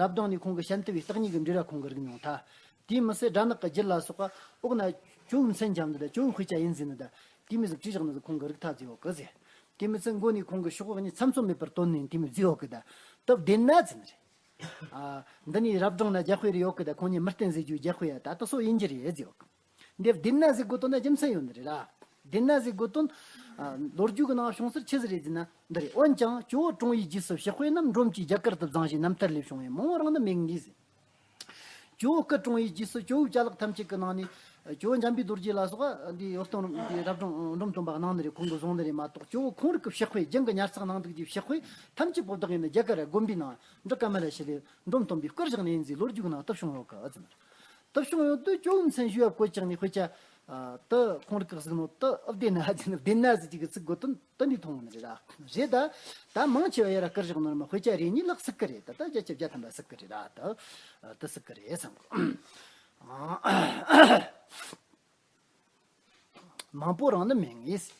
རབ་སྦྲང་ནས་ཁོང་གི་ཤན་ཏི་བའི་བརྟག་གཉིས་ཀྱི་འབྲེལ་བ་ཁོང་གིས་རིག་མྱོང་ཐལ། དེས་མི་ཚད་སྦྲ་ནག་གི་རྒྱུད་ལ་སོགས་པ་འོག་ན་ཇོ་བོའི་མཚན་འཇམ་འདི་དང་ཇོ་བོའི་དཔེ་ཆ་ཡིན་ཟེར་ནི་དང་དེ་མོ་ཟིག་བྲིས་བཞག་ནི་ཟིག་ཁོང་གིས་རིག་ཐག་བཅད་ཡོད་གི་ཟེར། དེ་མི་ཚད་མགོ་ནས་ཁོང་གི་ཤོག་གཉིས་ཚམ་ཚོམ་མེད་པར་བཏོན་ནས་དེ་མོ་བརྫིས་ཡོད་གི། ད་སྟབས་བདེན་ན་ཟེར་ནི་རེད། ཨ་འདི་ནི་རབ་སྦྲང་ན་རྒྱ་དཔེ་རེ་ཡོད་གི། ད་ཁོང་གཉིས་མི་བསྟན་ཟེར་རྒྱུའི་རྒྱ་དཔེ་ཡ་ད་ད་སོ་ཡིན་གྱི་རེད་ཟེར་ཡོད་གི། འདི་བདེན་ན་ཟེར་དགོས་དོན་ན་རྒྱུ་མཚན་ཡོད་ནི་རེད་ར། བདེན་ན་ཟེར་དགོས་དོན། ཨ་ལོ་རྒྱུས་ཀྱི་ནང་བྱུང་ཟེར་ཆི་ཟིག་རེད་ཟེར་ན་འདི་རེད། འོན་ཀྱང་ཇོ་བོ་ཀྲུང་ཡིས་རྗེས་སུ་གཤེགས་པའི་རྣམས་འབྲོམ་གྱིས་རྒྱ་གར་དུ་བརྫངས་ཞེས་རྣམ་ཐར་ལས་བྱུང་བས་མང་བོ་རང་ནི་མེད་ངེས་ཟེར། ཇོ་བོ་སྐུ་གྲོངས་པའི་རྗེས་སུ་ཇོ་བོའི་ཅ་ལག་ཐམས་ཅད་ཀྱི་ནང་ནས་ ཇོ་བོ་འཇམ་པའི་རྡོ་རྗེ་ལ་སོགས་འདི་ཡོ་སྟོན་འདི་རབ་འབྲིང་འབྲོམ་སྟོན་པ་གནང་ནི་རེད། ཁོང་གིས་བཟུང་ནི་རེད་མ་གཏོགས། ཇོ་བོ་ཁོང་རིགས་ཀྱི་ཕྱག་དཔེ། རྒྱང་གི་ཉར་ཚགས་གནང་འདུག་ཅེས། ཕྱག་དཔེ་ཐམས་ཅད་པོ་བདག་ཡིན་ན། རྒྱ་གར་དགོན་པའི་ནང་འབྲི་ཀ་མ་ལ་ཤི་ལེ་འབྲོམ་སྟོན་པའི་སྐུར་བཞག་ནས་ཡིན་ཟེར་ལོ་རྒྱུས་ནང་དུ་བྱུང་ཡོད་གི་ཟེར། དུ་བྱུང་ཡོད་དུས་ཇོ་བོ་མཚན་ཞུ་བ་བཀོད་ཀྱང་ནི། དཔེ་ཆ་དུ་ཁོང་རིགས་ཀྱི་གཟིགས་ནོ་དུ་ཨབ་དེ་ན་ཟེར་ནི། བདེན་ན་ཟེར་གྱི་གི་ཚིག་གོ་དོན་དུ་ནི་མཐོང་ནི་རེད་ར། རེད་ད། ད་མང་ཆེ་བ་ཡ་ར་སྐུར་བཞག་ནོར་མ་དཔེ་ཆ་རེ་གཉིས་ལ་ཟེར་གི་རེད། ད་ད་བརྒྱ་ཆ་བརྒྱ་ཐམ་པ་ཟེར་གི་རེད་ར། ད་དུ་ཟེར་གི་རེད་བསམ་གི། མང་པོ་རང་ནི་མེད་ངེས།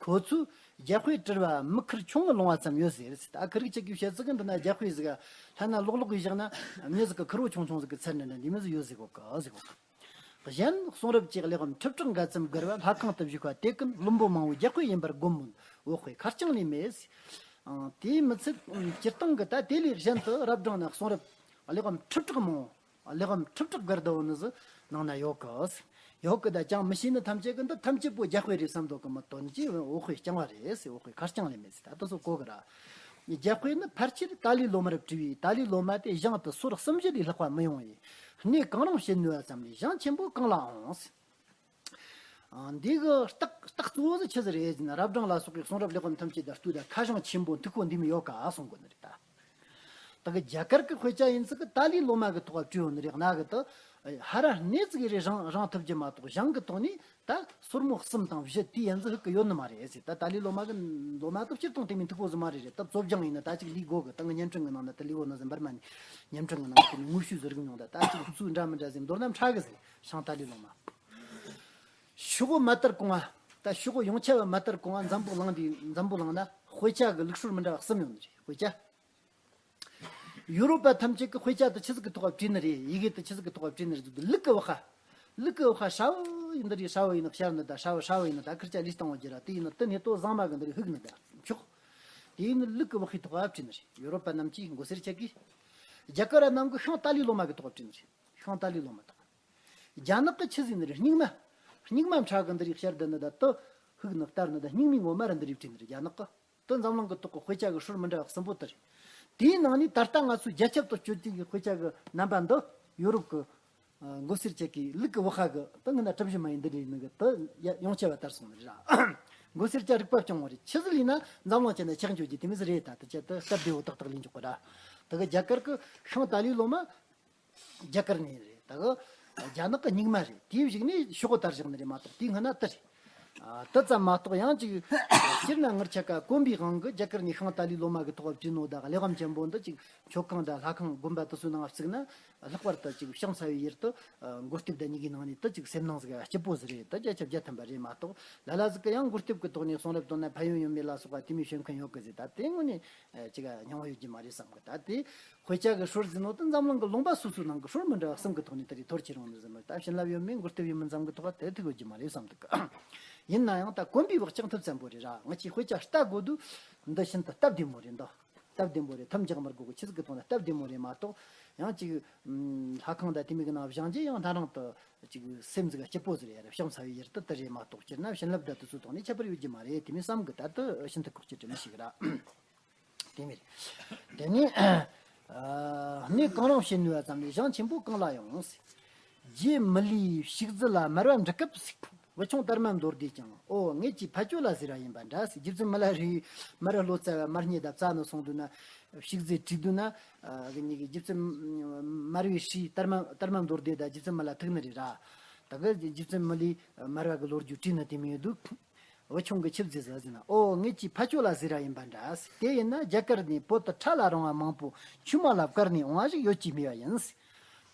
ཁོ་ཚོས་རྒྱ་དཔེ་བྲིས་པ་མི་ཁེར་ཆུང་ངུ་ལོང་བ་ཙམ་ཡོད་ཟེར། ད་ཁི་རིག་ཅག་གིས་བཤད་ཟིག་གི་འདི་ན་རྒྱ་དཔེ་ཟིག་ལྷ་ན་ལོག་ལོག་གིས་བཞག་ན་མྱི་ཟིག་གི་ཁེར་བོ་ཆུང་ཆུང་ཟིག་གི་ཚར་ནི་འདྲ་འདི་མི་ཟིག་ཡོད་ཟིག་གོ་གི་ཟིག་གོ། གཞན་གསུང་རབ་ཀྱི་ལེགས་པའམ་ཁྲི་ཕྲག་འགའ་ཙམ་བསྒར་བ་ལྷ་ཁང་དུ་བཞུགས་པ་དེ་ཀུན་བླུན་པོ་མང་བོས་རྒྱ་དཔེ་ཡིན་པར་སྒོམ་མོད། འོག་དཔེ་ཁ་རྐྱང་ལས་མེད། ཨང་། དེས་མི་ཚད་སྤྱིར་བཏང་གི་ད་དེ་ལས་གཞན་དུ་རབ་འབྲིང་ན་གསུང་རབ་ལེགས་པའམ་ཁྲི་ཕྲག་མང་བོ། ལེགས་པའམ་ཁྲི་ཕྲག་བསྒར་བསྡད་པོ་ནི་ཟིག་ནང་ན་ཡོད་གི། ཡོད་གི་ད་ཅང་མི་ཤེས་ནི་ཐམས་ཅད་གི་འདི་ཐམས་ཅད་པོ་རྒྱ་དཔེ་རེད་བསམ་འདུག་གི་མི་དོན་གྱིས་འོག་དཔེ་རྐྱང་བ་རེད་ཟེར། འོག་དཔེ་ཁ་རྐྱང་ལས་མེད་ཟེར། ད་དེ་ཚོ་གོ་གི་ར། རྒྱ་དཔེ་ནི་ཕལ་ཆེར་ཏཱ་ལའི་ལོ་མར་བྲིས་པས། ཏཱ་ལའི་ལོ་མ་དེ་གཞུང་དུ་སོར་གསུམ་བཞི་ལས་ལྷག་པ་མི་ཡོང་བས། གནས་གང་རུང་བྱེད་ནུས་པ་ཙམ་ལས་གཞུང་ཆེན་པོ་གང་ལ་འོང་། ཨ། འདི་གི་རྟགས་རྟགས་གཙོ་བོ་ཟིག་ཆི་ཟིག་རེད་ཟེར་ན། རབ་འབྲིང་ལ་སོགས་པའི་གསུང་རབ་ལེགས་པ་ཐམས་ཅད་ད་ལྟོས་ད་ཁ་བྱང་ཆེན་པོ་མཐུག་པོ་འདི་མོ་ཡོད་ག་གསུང་དགོས་ནི་རེད་ད། ད་གི་རྒྱ་གར་གི་དཔེ་ཆ་ཡིན་ཙི་གི་ཏཱ་ལའི་ལོ་མ་གི་ཐོག་བྲིས་ཡོད་ནི་རེད། གནའ་གི་ད་ཧ་ར་སྣེ་ཙི་གི་རེ་རང་རང་ཐུབ་རྒྱུ་མ་གཏོགས་གཞུང་གི་ཐོག་ནས་ད་སོར་མོ་གསུམ་དང་བཞི་དེ་ཡན་ཟིག་ཧུག་གི་ཡོད་ནི་མ་རེད་ཟེར། ད་ཏཱ་ལའི་ལོ་མ་གི་ལོ་མ་ད་སྤྱིར་བཏང་དེ་མོ་མཐུག་པོ་ཟིག་མ་རེད་རེད། ད་གཙོ་རྐྱང་ཡིན་ན་ད་ཅིག་ལི་གོ་གི། ད་ངི་བརྙན་འཕྲིན་གི་ནང་ན་ད་ལི་གོ་ནི་ཟིག་འབར་མ་ནི་བརྙན་འཕྲིན་གི་ནང་དེ་མོ་དངོས་བཤུས་ཟིག་རིག་མྱོང་། ད་ད་ཅིག་གཙོས་འདྲ་མི་འདྲ་ཟིག་མདོར་ན་ཕྲ་གི་ཟིག་ཤང་ཏཱ་ལའི་ལོ་མ། ཤོག་གུ་མ་དར་གོང་ང་། ད་ཤོག་གུ་ཡོངས་ཁྱབ་བ་མ་དར་གོང་ང་འཛམ་བུ་གླིང་འདི་འཛམ་བུ་གླིང་ན་དཔེ་ཆ་གི་ལུགས་སྲོལ་མི་འདྲ་བ་གསུམ་ཡོད་ནི་རེད། དཔེ་ཆ། ཡོ་རོབ་པ་ཐམས་ཅད་ཀྱི་དཔེ་ཆ་དེ་ཆི་ཟིག་གི་ཐོག་བྲིས་ནི་རེད། ཡི་གེ་དེ་ཆི་ཟིག་གི་ཐོག་བྲིས་ནི་རེད་ཟེར་དུས། ལུག་གི་དབུ་ཁ། ལུག་གི་དབུ་ཁ་ཧྲ་བོ་ཡིན་འདི་རེད། ཧྲ་བོ་ཡིན་ན་ཤར་ནི་ད། ཧྲ་བོ་ཧྲ་བོ་ཡིན་ན་ད་ཁིར་ཆ་ལི་སྟོང་བ་རྒྱུ་ར། དེ་ཡིན་ན་དེ་ནས་ལྟོ་བཟང་མ་གི་འདི་རེད་ཧུག་ནི་ད་མཆོག་དེ་ཡིན་ན་ལུག་གི་དབུ་ཁའི་ཐོག་བྲིས་ནི་རེད། ཡོ་རོབ་པ་རྣམས་ཀྱིས་མགོ་སེར་ཆ་གིས། རྒྱ་གར་རྣམས་ཀྱིས་ཤང་ཏཱ་ལའི་ལོ་མ་གི་ཐོག་བྲིས་ནི་རེད། ཤང་ཏཱ་ལའི་ལོ་མ་ཐོག་རྒྱ་ནག་གི་ཆི་ཟིག་ནི་རེད། སྙིགས་མ། སྙིགས་མ་ཕྲ་གི་འདི་རིགས་ཤར་འདི་ནི་ད་དུ་ཧུག་ནི་ལྟར་ནི་ད་སྙིགས་མའི་ངོ་མ་ར་འདི་རིགས་བྲིས་ནི་རེད། རྒྱ་ནག་གི་དུ་འཛམ་གླིང་གི་ཐོག་གི་དཔེ་ཆ་གི་སྲོལ་མི་འདྲ་བ་གསུམ་པོ་དེ་རེད། དེའི་ནང་ནས་ད་ལྟ་ང་ཚོའི་རྒྱ་ཁྱབ་ཏུ་སྤྱོད་བསྡད་ཀྱི་དཔེ་ཆ་གི་རྣམ་པ་འདི་ཡོ་རོབ་གི་མགོ་སེར་ཆ་གི་ལུག་གི་དབུ་ཁ་གི་དུ་ངི་ན་གྲུ་བཞི་མ་ཡིན་འདི་རེད་ནི་གི་དུ་ཡ་ཡོངས་ཁྱབ་བ་དར་སོང་ནི་རེད་ར། མགོ་སེར་ཆ་རིག་པ་སྐྱོང་བ་རེད། ཆི་ཟིག་ལས་ན་འཛམ་གླིང་ཅན་ན་ཆགས་འཇོག་རྒྱུ་དེ་མི་ཟིག་རེད། ད་དུ་ཆ་དུ་སྟབས་བདེ་བོ་ཏག་ཏག་ལེན་འཇོག་གི་ར། དུ་གི་རྒྱ་གར་གི་ཤང་ཏཱ་ལའི་ལོ་མ། རྒྱ་གར་ནས་རེད། ད་གི་རྒྱ་ནག་གི་རྙིང་མ་རེད། དེའི་གཞུག་ནས་ཤོག་གུ་དར་བཞག་ནི་རེད་མ་གཏོགས་དེའི་སྔོན་ན་དེ་རེད། ཨ། དེ་ཙམ་མ་གཏོགས་ཡང་ཅིག་སྤྱིར་ན་ངར་ཆ་ཀ་དཀོན་པའི་དབང་གིས་རྒྱ་གར་ནས་ཤང་ཏཱ་ལའི་ལོ་མ་གི་ཐོག་བྲིས་ནོ་ད་གླེགས་བམ་ཆེན་པོ་འདི་ཅིག་མཆོད་ཁང་དང་ལྷ་ཁང་དགོན་པ་དེ་ཚོའི་ནང་བརྩིགས་ན་ལྷག་པར་དུ་ཅིག་ཤང་ཚ་བའི་ཡུལ་དུ་མགོ་ལྟེབ་དང་གཉིས་ཀའི་ནང་ནས་དེ་ཅིག་སེམས་ནང་ཟིག་ག་སྐྱིད་པོ་ཟིག་རེད། ད་བརྒྱ་ཆ་བརྒྱ་ཐམ་པ་རེད་མ་གཏོགས་ལ་ལ་ཟིག་གི་ཡང་མགོ་ལྟེབ་གི་ཐོག་ནས་གསུང་རབ་བཏོན་ན་ཕན་ཡོན་ཡོད་མེད་ལ་སོགས་པ་དེ་མོ་ཤེས་མཁན་ཡོད་གི་ཟེར། ད་དེ་དངོས་གནས་ཅིག་སྙིང་པོ་ཡོད་རྒྱུ་མ་རེད་བསམ་གི། ད་དེ། དཔེ་ཆ་གི་སྲོལ་ཟེར་ནོ་དེ་འཛམ་གླིང་གི་ལུང་པ་སོ་སོའི་ནང་གི་སྲོལ་མི་འདྲ་བ་གསུམ་གི་ཐོག་ནས་དེ་རིགས་ཐོར་ཁྱེར་ཡོང་ནི་ཟེར་མོད། ད་བྱིན་རླབས་ཡོད་མིན་མགོ་ལྟེབ་ཡོད་མིན་ཙམ་གི་ཐོག་དེ་ཐུག་ཡོད་རྒྱུ་མ་རེད་བསམ་འདུག་གི། ཡིན་ན་ཡང་ད་དཀོན་པའི་བག་ཆགས་ཐུབ་ཙམ་པོ་རེད་ར། ང་ཆོས་དཔེ་ཆ་ལྟ་དགོས་དུས་འདི་ཤིན་ཏུ་སྟབས་བདེ་མོ་རེད། འདི་སྟབས་བདེ་མོ་རེད། ཐུམ་རྒྱག་མི་དགོས་གི། ཆི་ཟིག་གི་ཐོག་ནས་སྟབས་བདེ་མོ་རེད་མ་གཏོགས་ཡང་ཅིག་ལྷ་ཁང་དང་དེ་མོ་གི་ནང་བཞེངས་རྗེས་ཡང་སྣ་རང་དུ་ཅིག་སེམས་ཟིག་སྐྱིད་པོ་ཟིག་རེད་ར། ཤང་ཚ་བའི་ཡུལ་དུ་དེ་རེད་མ་གཏོགས་སྤྱིར་ན་བྱིན་རླབས་འདྲ་དེ་ཚོའི་ཐོག་ནས་ཁྱད་པར་ཡོད་རྒྱུ་མ་རེད། དེ་མོ་བསམ་གི། ད་དུ་ཤིན་ཏུ་ཁོག་ཆེ་དྲི་མི་ཞིག་ར། དེ་མེད། དེ་ནས་ཨ། གནས་གང་རུང་བྱེད་ནུས་པ་ཙམ་ལས་གཞུང་ཆེན་པོ་གང་ལ་ཡོང་། རྗེ་མི་ལའི་ཕྱུགས་རྫི་ལ་མར་བ་འབྲི་སྐབས་ཟིག་བུ་ཆུང་དར་མ་མདོ་སྡེས་ཀྱང་། ཨོ་ངེད་ཀྱི་ཕ་ཇོ་ལ་ཟེར་བ་ཡིན་པ་འདྲ་ཟེར། རྗེ་བཙུན་མི་ལ་རས་པས་མར་བ་ལོ་ཙཱ་བ་མར་རྙེད་དང་བཙལ་ནས་སོང་དུས་ན་ཕྱུགས་རྫིས་བྲིས་དུས་ན། ཨ། གི་ཉིད་ཀྱི་རྗེ་བཙུན་མར་པའི་སྲས་དར་མ་དར་མ་མདོ་སྡེ་དང་རྗེ་བཙུན་མི་ལ་ཐུག་ནི་རེད་ར། ད་གི་རྗེ་བཙུན་མི་ལས་མར་པ་གི་ལོ་རྒྱུས་བྲིས་ན་དེ་མོ་ཡོད་དུས། བུ་ཆུང་གི་ཆི་ཟེར་ཟེར་ན། ཨོ་ངེད་ཀྱི་ཕ་ཇོ་ལ་ཟེར་བ་ཡིན་པ་འདྲ། དེ་ཡིན་ན་རྒྱ་གར་ནས་བོད་དུ་ཁྲ་ལ་རིང་བ་མང་པོ་ཆུ་མ་ལ་བཀར་ནས་འོང་བ་ཞིག་ཡོད་ཅེས་སྨྲས་པ་ཡིན།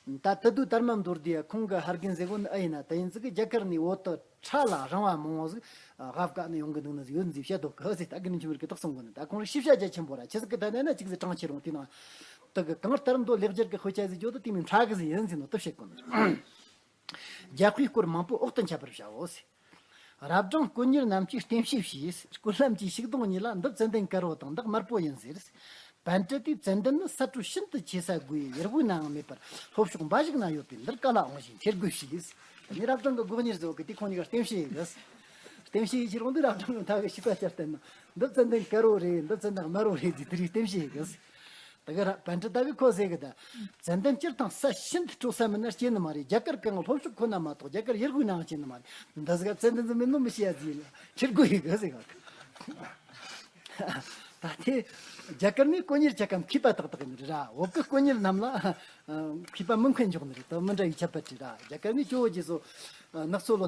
ད་དེ་དུས་དར་མ་མདོ་སྡེ་ཡ་ཁོང་གི་ཕ་རྒན་ཟེར་གོ་ནི་ཨེ་ཡིན་ན། དེ་ཡིན་ཙི་གི་རྒྱ་གར་ནས་བོད་དུ་ཁྲ་ལ་རིང་བ་མང་བོ་ཟིག་ཨ་བཀར་ནས་ཡོང་གི་འདུག་ནི་ཟིག་ཡོད་ཟིག་བཤད་འདུག་གི་ཟེར། ད་གི་ནི་ཆུ་མིར་གི་རྟགས་སོང་གོ་ནི། ད་ཁོང་རིགས་ཤེས་བྱ་རྒྱ་ཆེན་པོ་ར། ཆི་ཟིག་གི་ད་ནས་ན་ཅིག་ཟིག་གྲངས་ཆེ་རུང་དེ་ནང་དེ་གི་གང་ལྟར་མདོ་ལེགས་སྦྱར་གི་དཔེ་ཆ་ཟིག་ཡོད་དུ་དེ་མིན་ཕྲ་གི་ཟིག་ཡིན་ཟེར་ནོ་དེ་བཤད་གོ་ནི། རྒྱ་དཔེའི་སྐོར་མང་པོ་འོག་ཏུ་འཆད་པར་བྱའོ་ཟེར། རབ་འབྲིང་དཀོན་གཉེར་རྣམས་ཀྱིས་བསྟེན་བྱའི་ཕྱིས། སྐུ་ལྷམ་གྱི་ཤིག་སྡོང་གཉིས་ལ། འདི་ཙན་དན་དཀར་པོ་དང་འདི་དམར་པོ་ཡིན་ཟེར། པཎྜི་ཏས་ཙན་དན་ནི་ས་དྲོད་ཤིན་ཏུ་ཆེ་ས་དགོས། ཡུར་བུའི་ནང་མེད་པར་ལྷོ་ཕྱོགས་འབའ་ཞིག་ན་ཡོད་པས། འདིར་ག་ལ་འོང་ཞིང་ཁྱེར་དགོས་ཞེས། དེ་ནས་རབ་འབྲིང་གི་དགོས་གཉེར་བཟོ་གི་དེ་ཁོང་གཉིས་ཀ་བསྟེན་བྱའི་གི། བསྟེན་བྱའི་ཕྱིར་འོང་དུས་རབ་འབྲིང་གི་མཐའ་གི་ཤིག་པ་ཆར་བསྟན་ནོ། འདི་ཙན་དན་དཀར་པོ་རེད། འདི་ཙན་དན་དམར་པོ་རེད་ཟེར་དེ་རིགས་བསྟེན་བྱའི་གི། ད་གི་ར་པཎ་ཌི་ཏ་གི་ཁོ་ཟེར་གི་ད། ཙན་དན་སྤྱིར་བཏང་ས་ཤིན་ཏུ་དཀྲོག་ས་མིན་ན་སྐྱེ་ནི་མ་རེད། རྒྱ་གར་གང་ལྷོ་ཕྱོགས་ཁོ་ན་མ་གཏོགས་རྒྱ་གར་ཡུལ་དབུས་ནང་སྐྱེ་ནི་མ་རེད། འདི་ཟིག་ཙན་དན་ཟིག་མིན་ནོ་མི་ཤེས་ཡ་ཟིག་ཡིན་ལ་ཁྱེར་དགོས་ཡི་གི་ཟེར་གི། ད་དེ་རྒྱ་གར་ནས་དཀོན་གཉེར་ཆ་ཁ་མཁས་པ་ཏག་ཏག་ཡིན་རེད་ར། བོད་གི་དཀོན་གཉེར་རྣམས་ལ་མཁས་པ་མི་མཁས་འཇོག་ནི་རེད། ད་མི་འདྲ་བའི་ཁྱད་པར་རེད་ར། རྒྱ་གར་ནས་ཇོ་བོ་རྗེས་སུ་ནགས་ཚལ་ལོ།